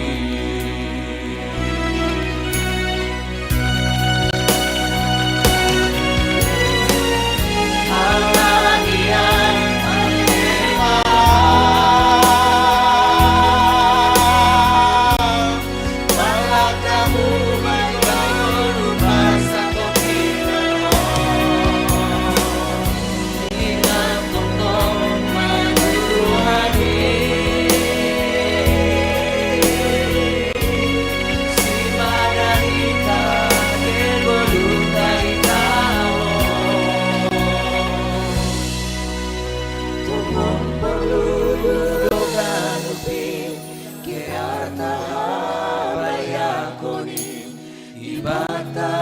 Ibata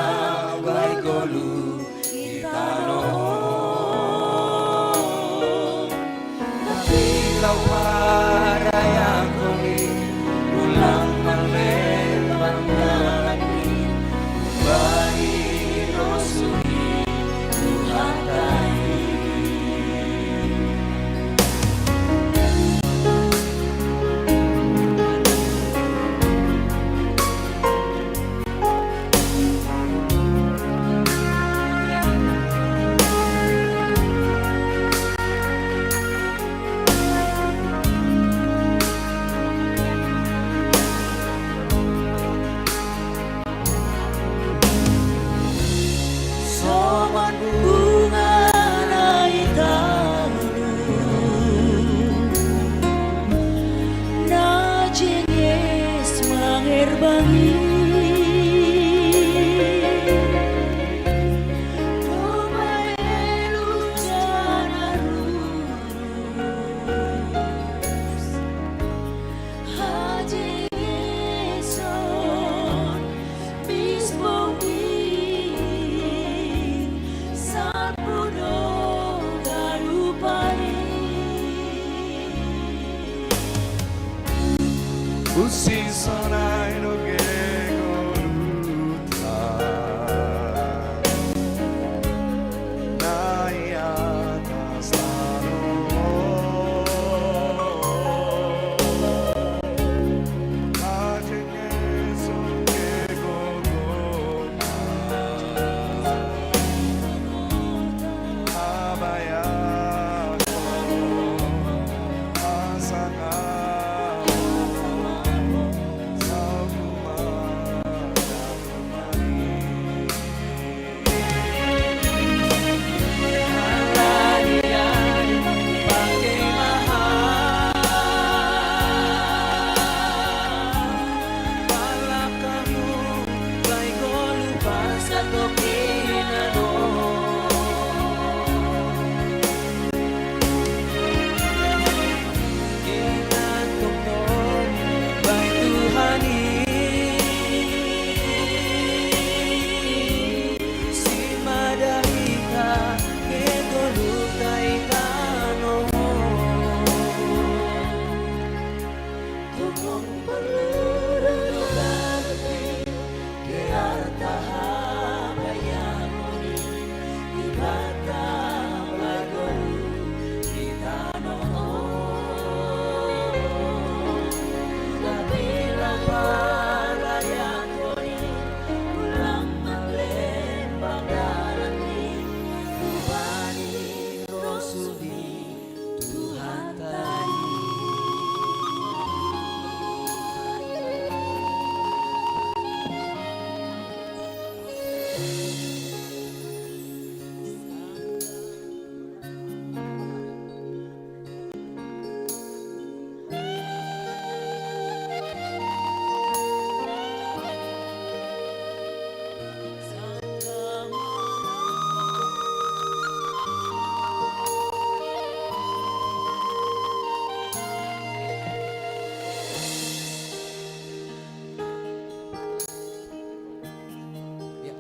baik olu i tano on. Tapi laho parayakon i, ulang marlepan dalan i, bahen i do suhi Tuhanta i. Songon bunga na i talu, na jenges mangerbangi. Domma i belus jala rurus, hajengeson bisbong i, salpu do ganupan i. Usisona i do kegoluhan na i atas tano on. Hajengeson kegoluhan, habayakon, hasangapon,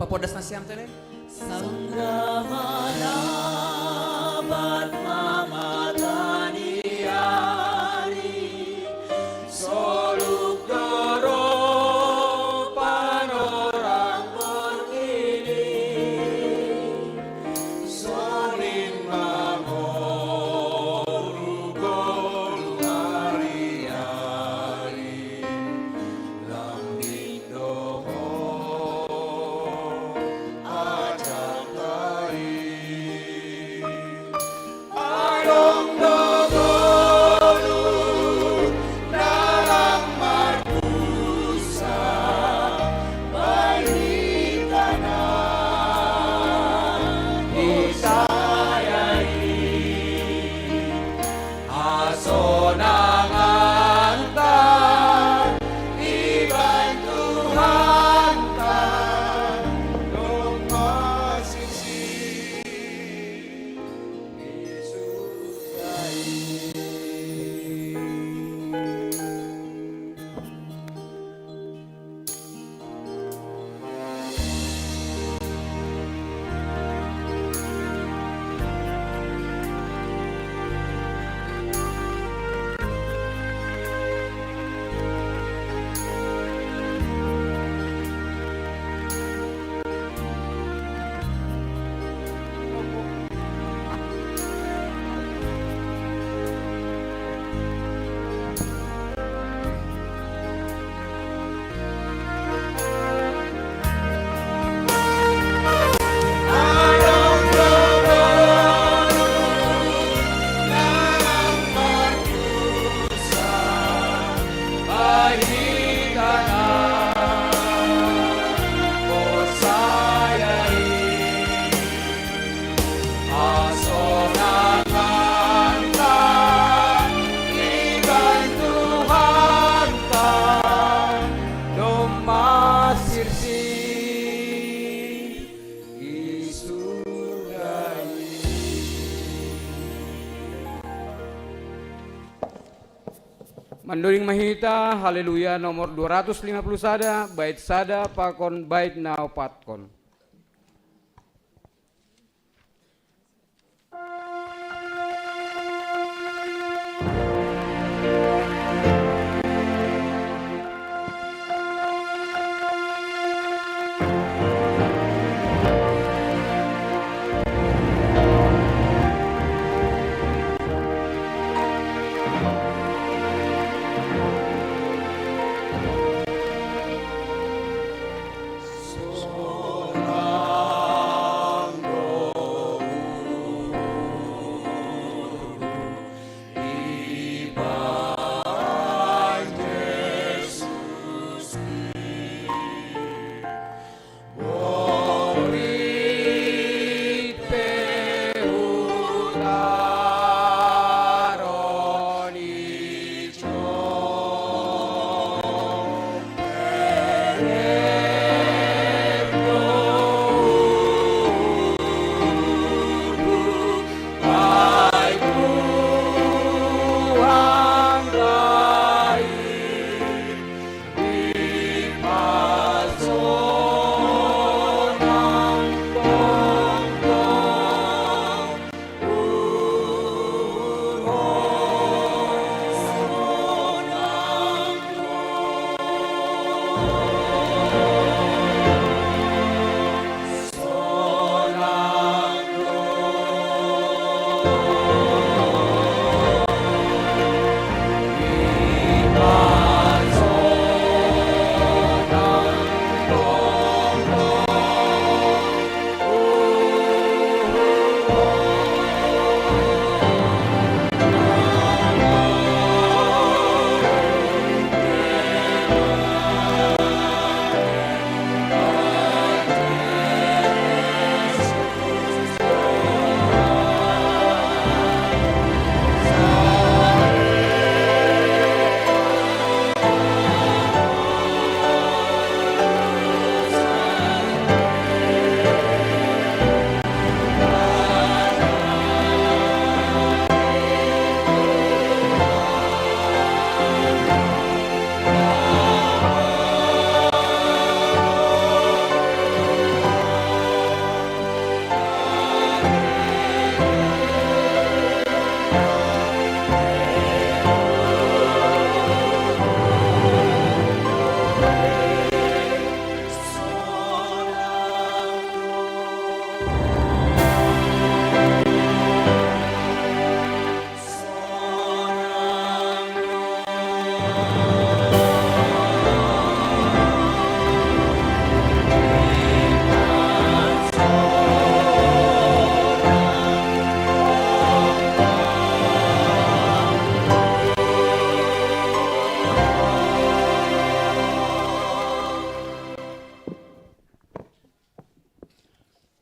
Podas nasiam tene. Sanggamana bat mamatani ari, soluk doro panorang porkili, sonin mamo rugol ari-ari. Lambing doho ajakai. Adong dogolu dalam mardusa, baikana isayai. Hasonanganta iban Tuhanta domma sirsi i surga i. Hasonanganta iban Tuhanta domma sirsi i surga i. Mandoding ma hita, Haleluya nomor dua ratus lima puluh sada, bait sada pakon bait na opatkon.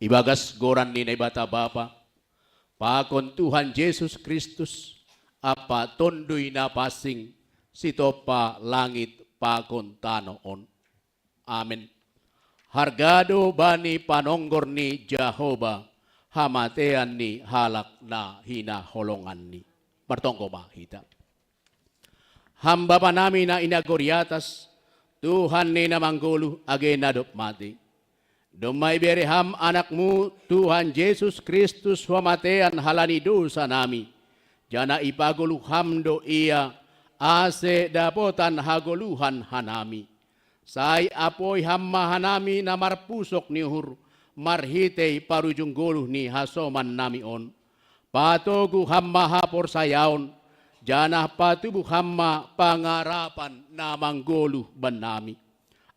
Ibagas goran ni Naibata Bapa, pakon Tuhan Jesus Kristus, Ampa Tonduy Napansing, sitompa langit pakon tano on. Amen. Harga do bani panonggor ni Jahowa hamatean ni halak na hinaholonganni. Martonggo ma hita. Ham Bapa nami na i nagori atas, Tuhan ni na manggoluh age na dob matei. Domma ibere Ham Anak-Mu, Tuhan Jesus Kristus, hu hamatean halani dousa nami, janah ipagoluh Ham do Ia, ase dapotan hagoluhan hanami. Sai apoi Ham ma hanami na marpusok ni uhur, marhitei parujung goluh ni hasoman nami on. Patogu Ham ma haporsayaon, janah patubuh Ham ma pangarapan na manggoluh bannami.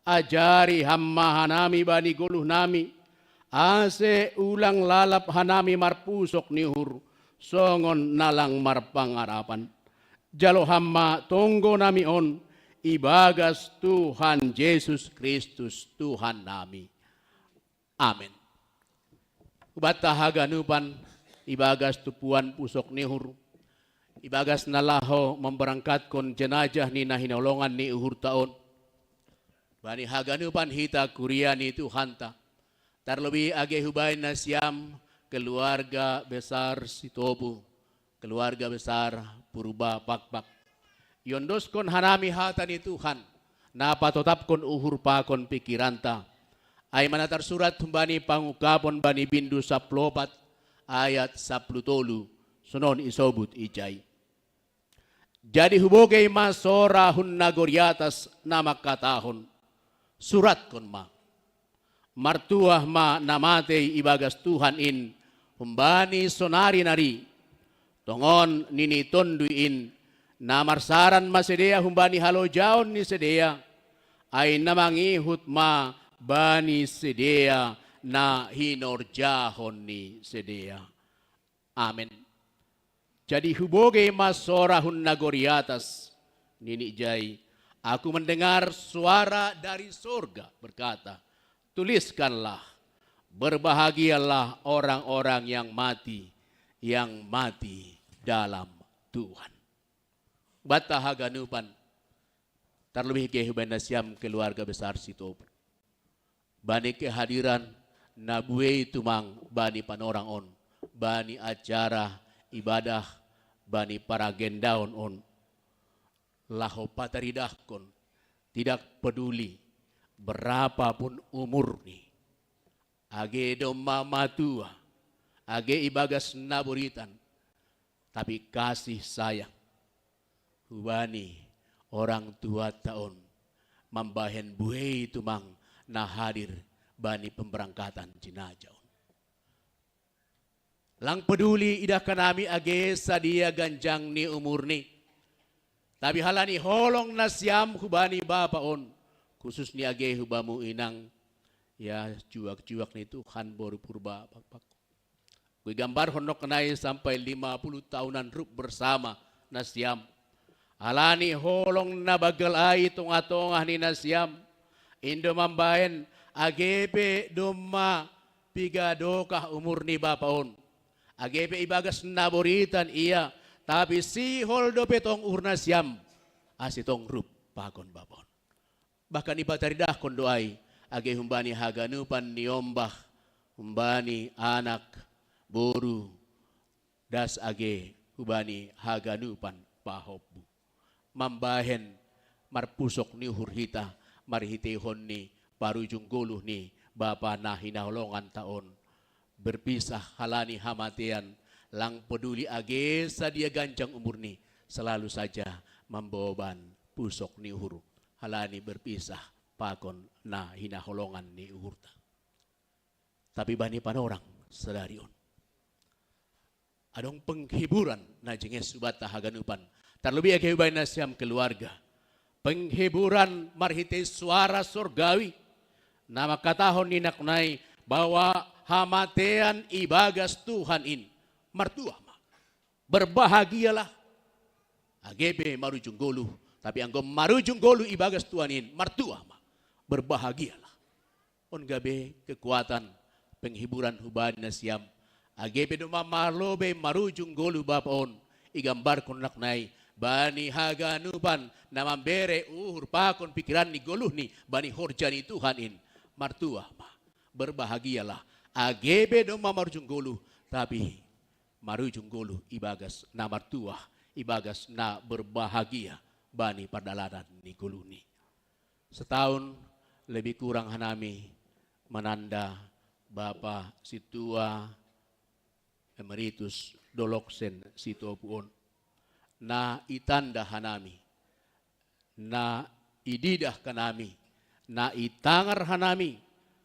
Ajari Ham ma hanami bani goluh nami, ase ulang lalap hanami marpusok ni uhur, songon na lang marpangarapan. Jalo Ham ma tonggo nami on, ibagas Tuhan Jesus Kristus Tuhan nami. Amen. Hubanta haganupan, ibagas tumpuan pusok ni uhur, ibagas na laho memberangkatkon jenajah ni na hinaholongan ni uhurta on, bani haganupan hita kuria ni Tuhanta, tarlebih age hubahen nasiam keluarga besar Sitopu, keluarga besar Purba Pakpak. Iondoskon hanami hata ni Tuhan, na patotapkon uhur pakon pingkiranta. Ai ma na tarsurat humbani Pangungkapon bani bindu sapuluh opat ayat sapuluh tolu, sonon isobut ijai. Jadi hubogei ma sora hun nagori atas na mangkatahon, suratkon ma. Martuah ma na matei ibagas Tuhan in humbani sonari nari. Tongon nini Tonduy in, na marsaran ma sidea humbani halojaon ni sidea, ai na mangihut ma bani sidea na hinorjahon ni sidea. Amen. Jadi hubogei ma sora hun nagori atas, nini ijai, aku mendengar suara dari sorga berkata, tuliskanlah, berbahagialah orang-orang yang mati, yang mati dalam Tuhan. Hubanta haganupan, tarlebih age hubahen nasiam keluarga besar Sitopu, bani kehadiran na buei tumang bani panorang on, bani acara ibadah, bani paragendaon on, laho pataridahkon, tidak peduli berapapun umurni, age domma matua, age ibagas na boritan, tapi kasih sayang hubani orang tuanta on mambahen buei tumang na hadir bani pemberangkatan jenajah on. Lang peduli idahkan hami age sadia ganjang ni umurni, tapi halani holong nasiam hubani bapa on, khususni age hubamu inang, ya, juak-juak ni Tuhan boru Purba Pakpak. Huigambarhon nai sampai lima puluh tahunan rup bersama nasiam. Halani holong na banggal ai tongah-tongah ni nasiam, in do mambahen age pe domma piga dokah umur ni bapa on, age pe ibagas na boritan ia, tapi sihol dope tong uhur nasiam, ase tong rup pakon bapa on. Bahkan ipataridahkon do ai, age humbani haganupan niombah, humbani anak, boru, das age hubani haganupan pahompu. Mambahen marpusok ni uhur hita, marhiteihon ni parujung goluh ni bapa na hinaholonganta on, berpisah halani hamatean, lang peduli age sadia ganjang umurni, selalu saja mamboban pusok ni uhur, halani berpisah pakon na hinaholongan ni uhurta. Tapi bani panorang sadari on, adong penghiburan na jenges hubanta haganupan, tarlebih age hubahen nasiam keluarga. Penghiburan marhitei suara sorgawi, na mangkatahon ni naknai bahwa hamatean ibagas Tuhan in martuah ma. Berbahagialah. Age pe marujung goluh, tapi anggo marujung goluh ibagas Tuhan in, martuah ma. Berbahagialah. On gabe kekuatan penghiburan hubani nasiam. Age pe domma marlobei marujung goluh Bapa on, igambarkon naknai bani haganupan na mambere uhur pakon pikiranni goluhni bani horja ni Tuhan in. Martuah ma, berbahagialah. Age pe domma marujung goluh, tapi marujung goluh ibagas na martuah, ibagas na berbahagia bani pardalanan ni goluhni. Setahun lebih kurang hanami mananda Bapa Sintua Emeritus Doloksen Sitopu on. Na itanda hanami, na ididah hanami, na itangar hanami,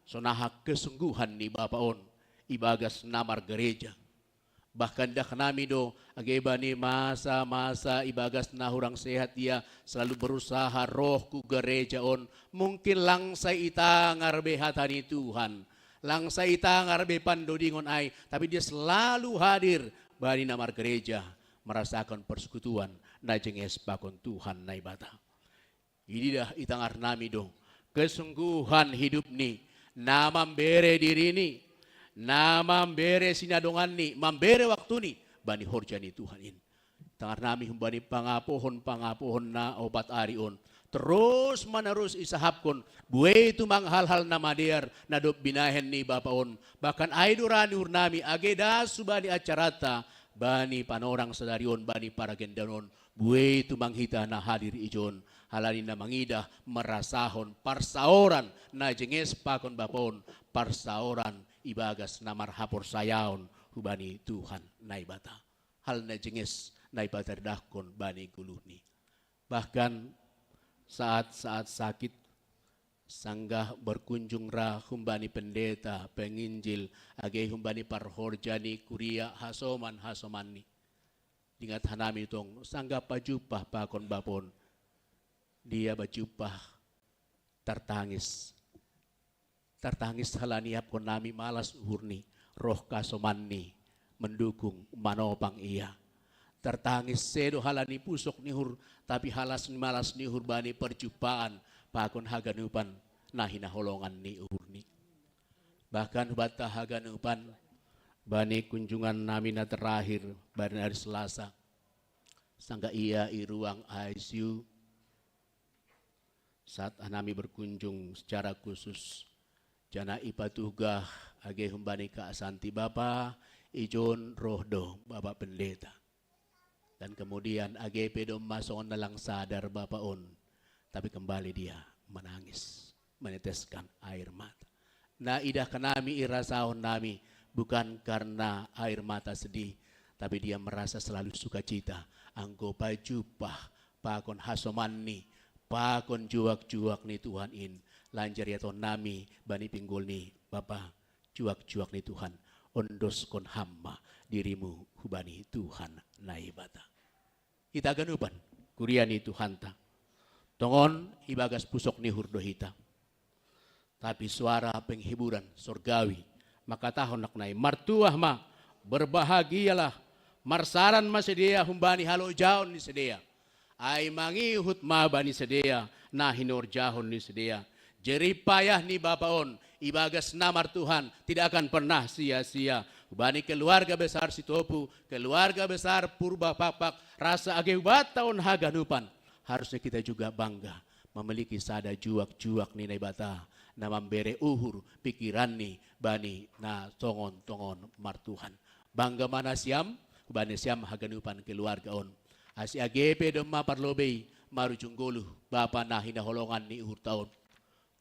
sonaha kesungguhan ni Bapa on ibagas na margereja. Bahkan idah hanami do, age bani masa-masa ibagas na hurang sehat ia selalu berusaha roh hu gereja on. Mungkin lang sai itangar be hata ni Tuhan, lang sai itangar be pandodingon ai, tapi dia selalu hadir bani na margereja, merasakan persekutuan na jenges pakon Tuhan Naibata. Ididah itangar nami do kesungguhan hidupni, na mambere dirini, na mambere sinadonganni, mambere waktuni bani horja ni Tuhan in. Itangar nami humbani pangapohon-pangapohon na opat ari on, terus-menerus isahapkon, buei tumang hal-hal na madear na dob binahen ni Bapa on. Bahkan ai do ra ni uhur nami age das hubani acaranta, bani panorang sadari on, bani paragendaon on, buei tumang hita na hadir ijon, halani na mangidah marasahon parsaoran na jenges pakon Bapa on, parsaoran ibagas na marhaporsayaon hubani Tuhan Naibata. Hal na jenges Naibata idahkon bani goluhni. Bahkan saat-saat sakit, sanggah berkunjung ra humbani pendeta, penginjil, age humbani parhorja ni kuria hasoman-hasomanni. Dingat hanami tong sanggah pajumpah pakon Bapa on, dia pajumpah tartangis. Tartangis halani iapkon nami malas uhurni, roh hasomanni mendukung, manopang ia. Tartangis sedo halani pusok ni uhur, tapi halas ni malas ni uhur bani perjumpaan pakon haganupan na hinaholongan ni uhurni. Bahkan hubanta haganupan, bani kunjungan nami na terakhir bani ari Selasa, sanggah ia i ruang I C U, saat hanami berkunjung secara khusus, janah ipatugah age humbani keasahan ni Bapa, ijon roh do Bapa Pendeta. Dan kemudian age pe domma songon na lang sadar Bapa on, tapi kembali dia menangis, meneteskan air mata. Na idah hanami, irasahon nami, bukan karena air mata sedih, tapi dia merasa selalu sukacita anggo pajumpah pakon hasomanni, pakon juak-juak ni Tuhan in. Lanjar ihatahon nami bani pinggol ni Bapa, juak-juak ni Tuhan, ondoskon ham ma dirimu hubani Tuhan Naibata. Hita haganupan kuria ni Tuhanta, tongon ibagas pusok ni uhur do hita. Tapi suara penghiburan sorgawi mangkatahon naknai, martuah ma, berbahagialah, marsaran ma sidea humbani halojaon ni sidea. Ai mangihut ma bani sidea na hinorjahon ni sidea. Jerih payah ni Bapa on ibagas na martuhan tidak akan pernah sia-sia. Hubani keluarga besar Sitopu, keluarga besar Purba Pakpak, rasa age hubanta on haganupan, harusnya kita juga bangga memiliki sada juak-juak ni Naibata na mambere uhur pikiranni bani na tongon-tongon martuhan. Bangga ma nasiam hubani nasiam haganupan keluarga on. Ase age pe domma parlobei marujung goluh Bapa na hinaholongan ni uhurta on,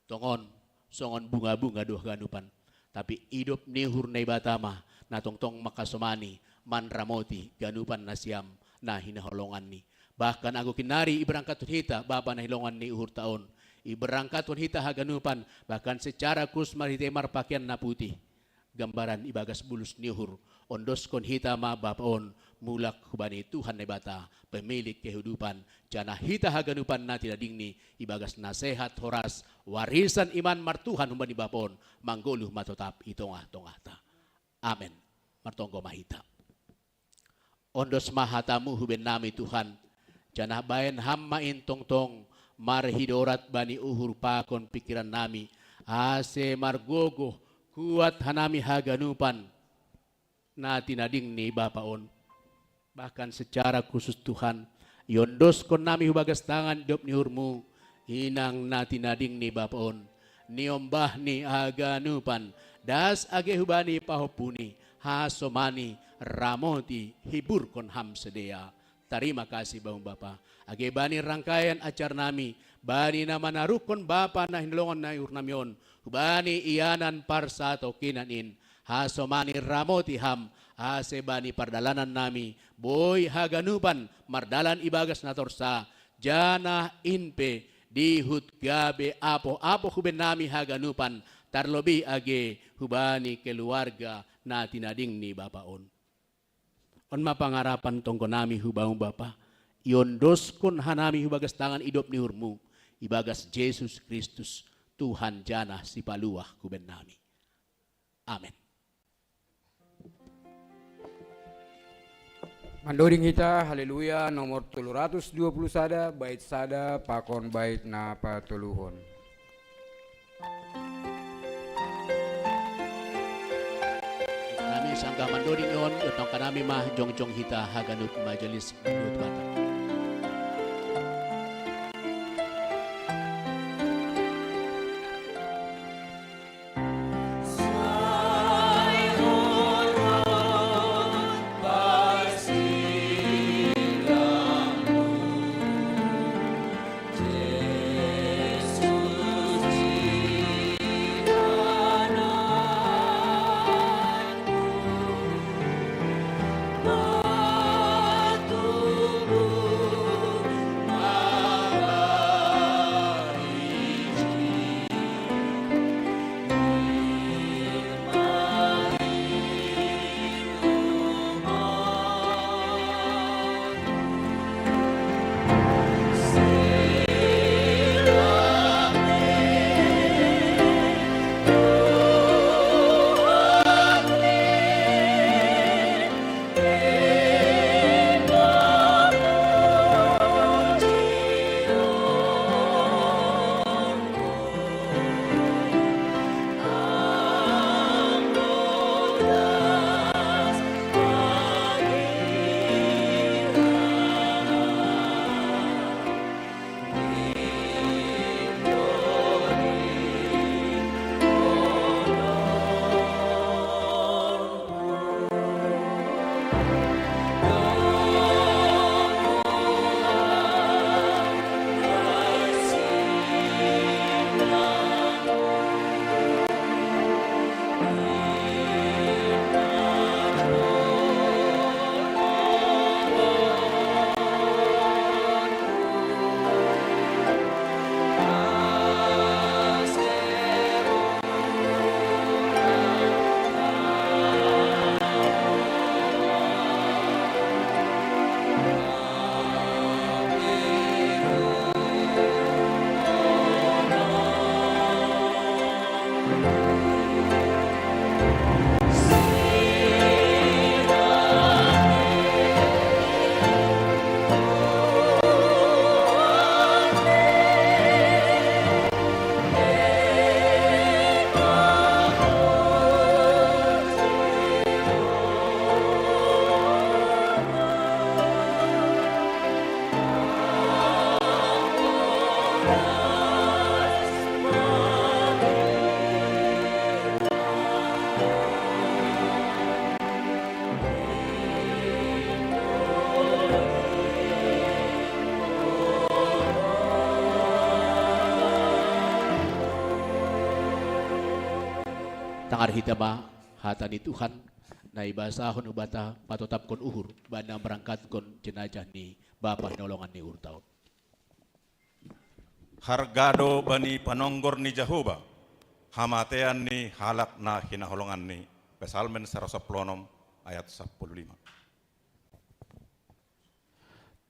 tongon songon bunga-bunga do haganupan. Tapi idop ni uhur Naibata ma na tongtong mangkasomani, manramoti ganupan nasiam na hinaholonganni. Bahkan anggo kinnari iberangkathon hita Bapa na hinaholongan ni uhurta on, iberangkathon hita haganupan, bahkan secara khusus marhite marpakean na putih, gambaran ibagas bulus ni uhur. Ondoskon hita ma Bapa on mulak hubani Tuhan Naibata, pemilik kehidupan, janah hita haganupan na tinadingni ibagas na sehat, horas, warisan iman martuhan humbani Bapa on, manggoluh ma totap i tongah-tongahta. Amen. Martonggo ma hita. Ondos ma hatamu hubenami Tuhan, janah bahen ham ma in tongtong marhidorat bani uhur pakon pikiran nami, ase margogoh Kuat hanami haganupan na tinading ni Bapa on. Bahkan secara khusus Tuhan, iondoskon nami hu bagas tangan idop ni uhurmu, inang na tinading ni Bapa on, niombahni haganupan, das age hubani pahompuni, hasomani, ramoti, hiburkon ham sidea. Tarima kasih bamu Bapa. Age bani rangkaian acara nami, bani na manaruhkon Bapa na hinolongan ni uhur nami on, hubani ianan parsatongkinan in, hasomani ramoti ham, ase bani pardalanan nami, boi haganupan mardalan ibagas na torsa, janah in pe dihut gabe apoh-apoh hu bennami haganupan, tarlobih age hubani keluarga na tinading ni Bapa on. On ma pangarapan tonggo nami hu Bamu Bapa, iondoskon hanami hu bagas tangan idop ni uhurmu, ibagas Jesus Kristus, Tuhan janah Sipaluah hu bennami. Amen. Mandoding hita Haleluya nomor tolu ratus dua puluh sada, bait sada pakon bait na patoluhon. Nami sanggah mandoding on, iotongkan nami ma jongjong hita haganup majelis. Tangar hita ma hata ni Tuhan, na ibasahon hubanta patotapkon uhur, bani na marangkatkon jenajah ni Bapa hinolongan ni uhurta on. Harga do bani panonggor ni Jahowa hamatean ni halak na hinaholonganni. Psalmen saratus sampulu onom ayat sampulu lima.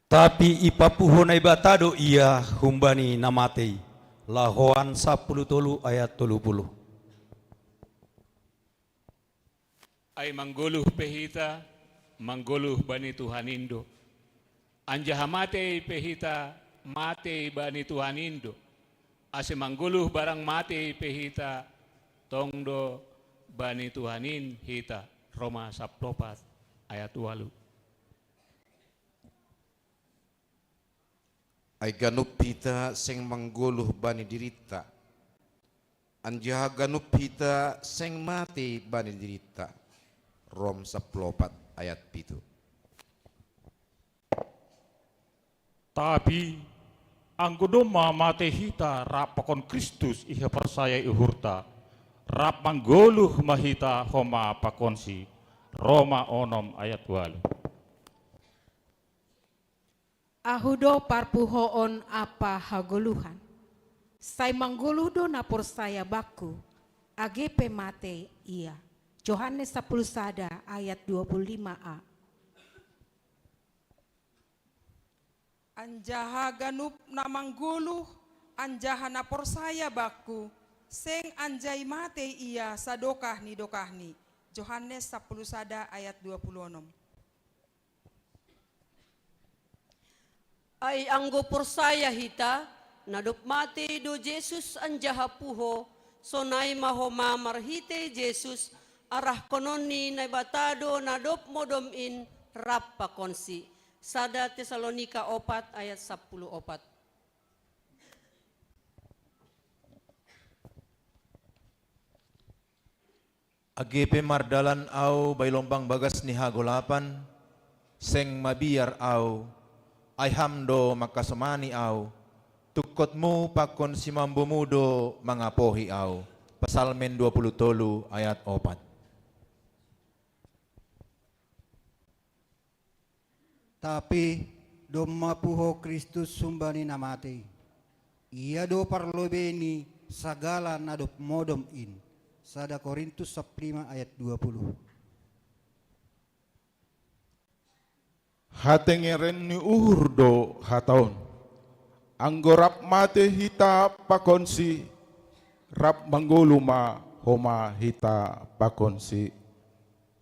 Tapi ipapuho Naibata do ia humbani na matei, Lahoan sampulu tolu ayat tolu puluh. Ai manggoluh pe hita, manggoluh bani Tuhan in do. Anjaha matei pe hita, matei bani Tuhan in do. Ase manggoluh barang matei pe hita, tong do Bani Tuhan in hita. Roma saplopat ayat walu. Ai ganup hita seng manggoluh bani dirinta, anjaha ganup hita seng matei bani dirinta. Rom saplopat ayat pitu. Tapi anggo domma matei hita rap pakon Kristus ihaporsayai uhurta, rap manggoluh ma hita homa pakonsi. Roma onom ayat walu. Ahu do parpuhoon ampa hagoluhan. Sai manggoluh do na porsaya bangku, age pe matei ia. Johannes sapuluh sada ayat dua puluh lima a. Anjaha ganup na manggoluh anjaha na porsaya bangku, seng anjai matei ia sadokah ni dokahni. Johannes sapuluh sada ayat dua puluh onom. Ai anggo porsaya hita, na dob matei do Jesus anjaha puho, sonai ma homa marhitei Jesus, arahkonon ni Naibata do na dob modom in rap pakonsi. Sada Tesalonika opat ayat sapuluh opat. Age pe mardalan ahu bai lombang bagas ni hagolapan, seng mabiar ahu, ai Ham do mangkasomani ahu, tungkotmu pakon simambomu do mangapohi ahu. Psalmen dua puluh tolu ayat opat. Tapi domma puho Kristus humbani na matei, Ia do parlobei ni sagala na dob modom in. Sada Korintus sapuluh lima ayat dua puluh. Hatengeren ni uhur do hata on. Anggo rap matei hita pakonsi, rap manggoluh ma homa hita pakonsi.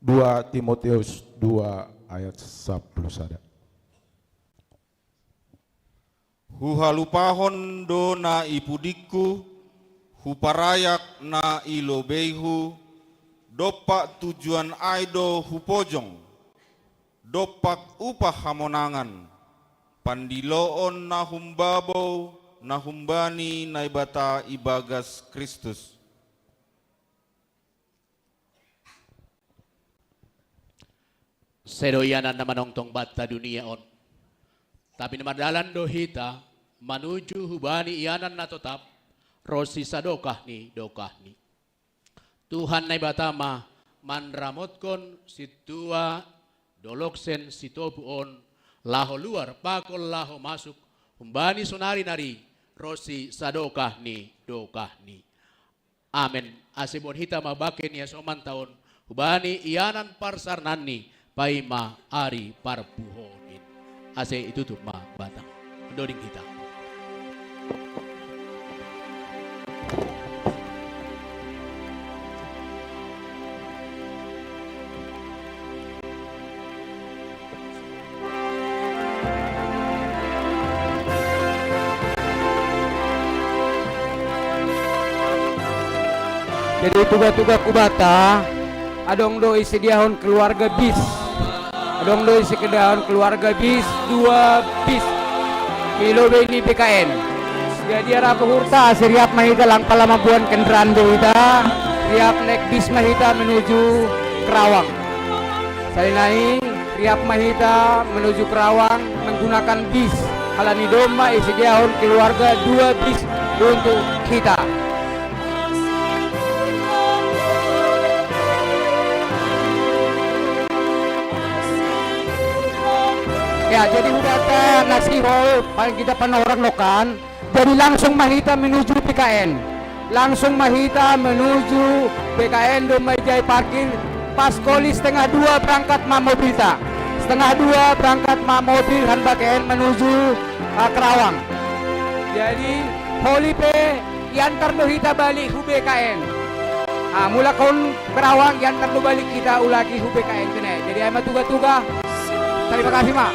Dua Timoteus dua ayat sapuluh sada. Huhalupahon do na i pudingku, huparayak na i lobeihu, dompak tujuan ai do hupojong, dompak upah hamonangan, pandiloon na humbabou na humbani Naibata ibagas Kristus. Sedo ianan na manongtong banta dunia on. Tapi na mardalan do hita manuju hubani ianan na totap, ronsi sadokah ni dokahni. Tuhan Naibata ma manramotkon sintua dolok sen sitopu on, laho luar pakon laho masuk, humbani sonari nari ronsi sadokah ni dokahni. Amen. Ase boan hita ma bangke ni hasomanta on hubani ianan parsarnaanni, paima ari parpuhoon in. Ase itutup ma batang. Doding hita. Jadi tuga-tuga kubata, adong do isediahon keluarga bis. Adong do isediahon keluarga bis, dua bis. Di lobei ni B K N. Jadi arah uhurta, ase riap ma hita lang pala mamboan kendaraan do hita. Riap naek bis ma hita menuju Kerawang. Selain nai, riap ma hita menuju Kerawang menggunakan bis. Halani domma isediahon keluarga dua bis untuk hita. Ya, jadi hubata na sihol, paling tidak panorang nokan. Jadi langsung ma hita menuju B K N. Langsung ma hita menuju B K N, domma ijai parkir. Pas koli setengah dua berangkat ma mobilta. Setengah dua berangkat ma mobil han B K N menuju uh, Kerawang. Jadi holi pe iantar do hita balik hu B K N. Uh, mulak on Kerawang iantar do balik hita ulaki hu B K N kene. Jadi ai ma tuga-tuga. Terima kasih ma.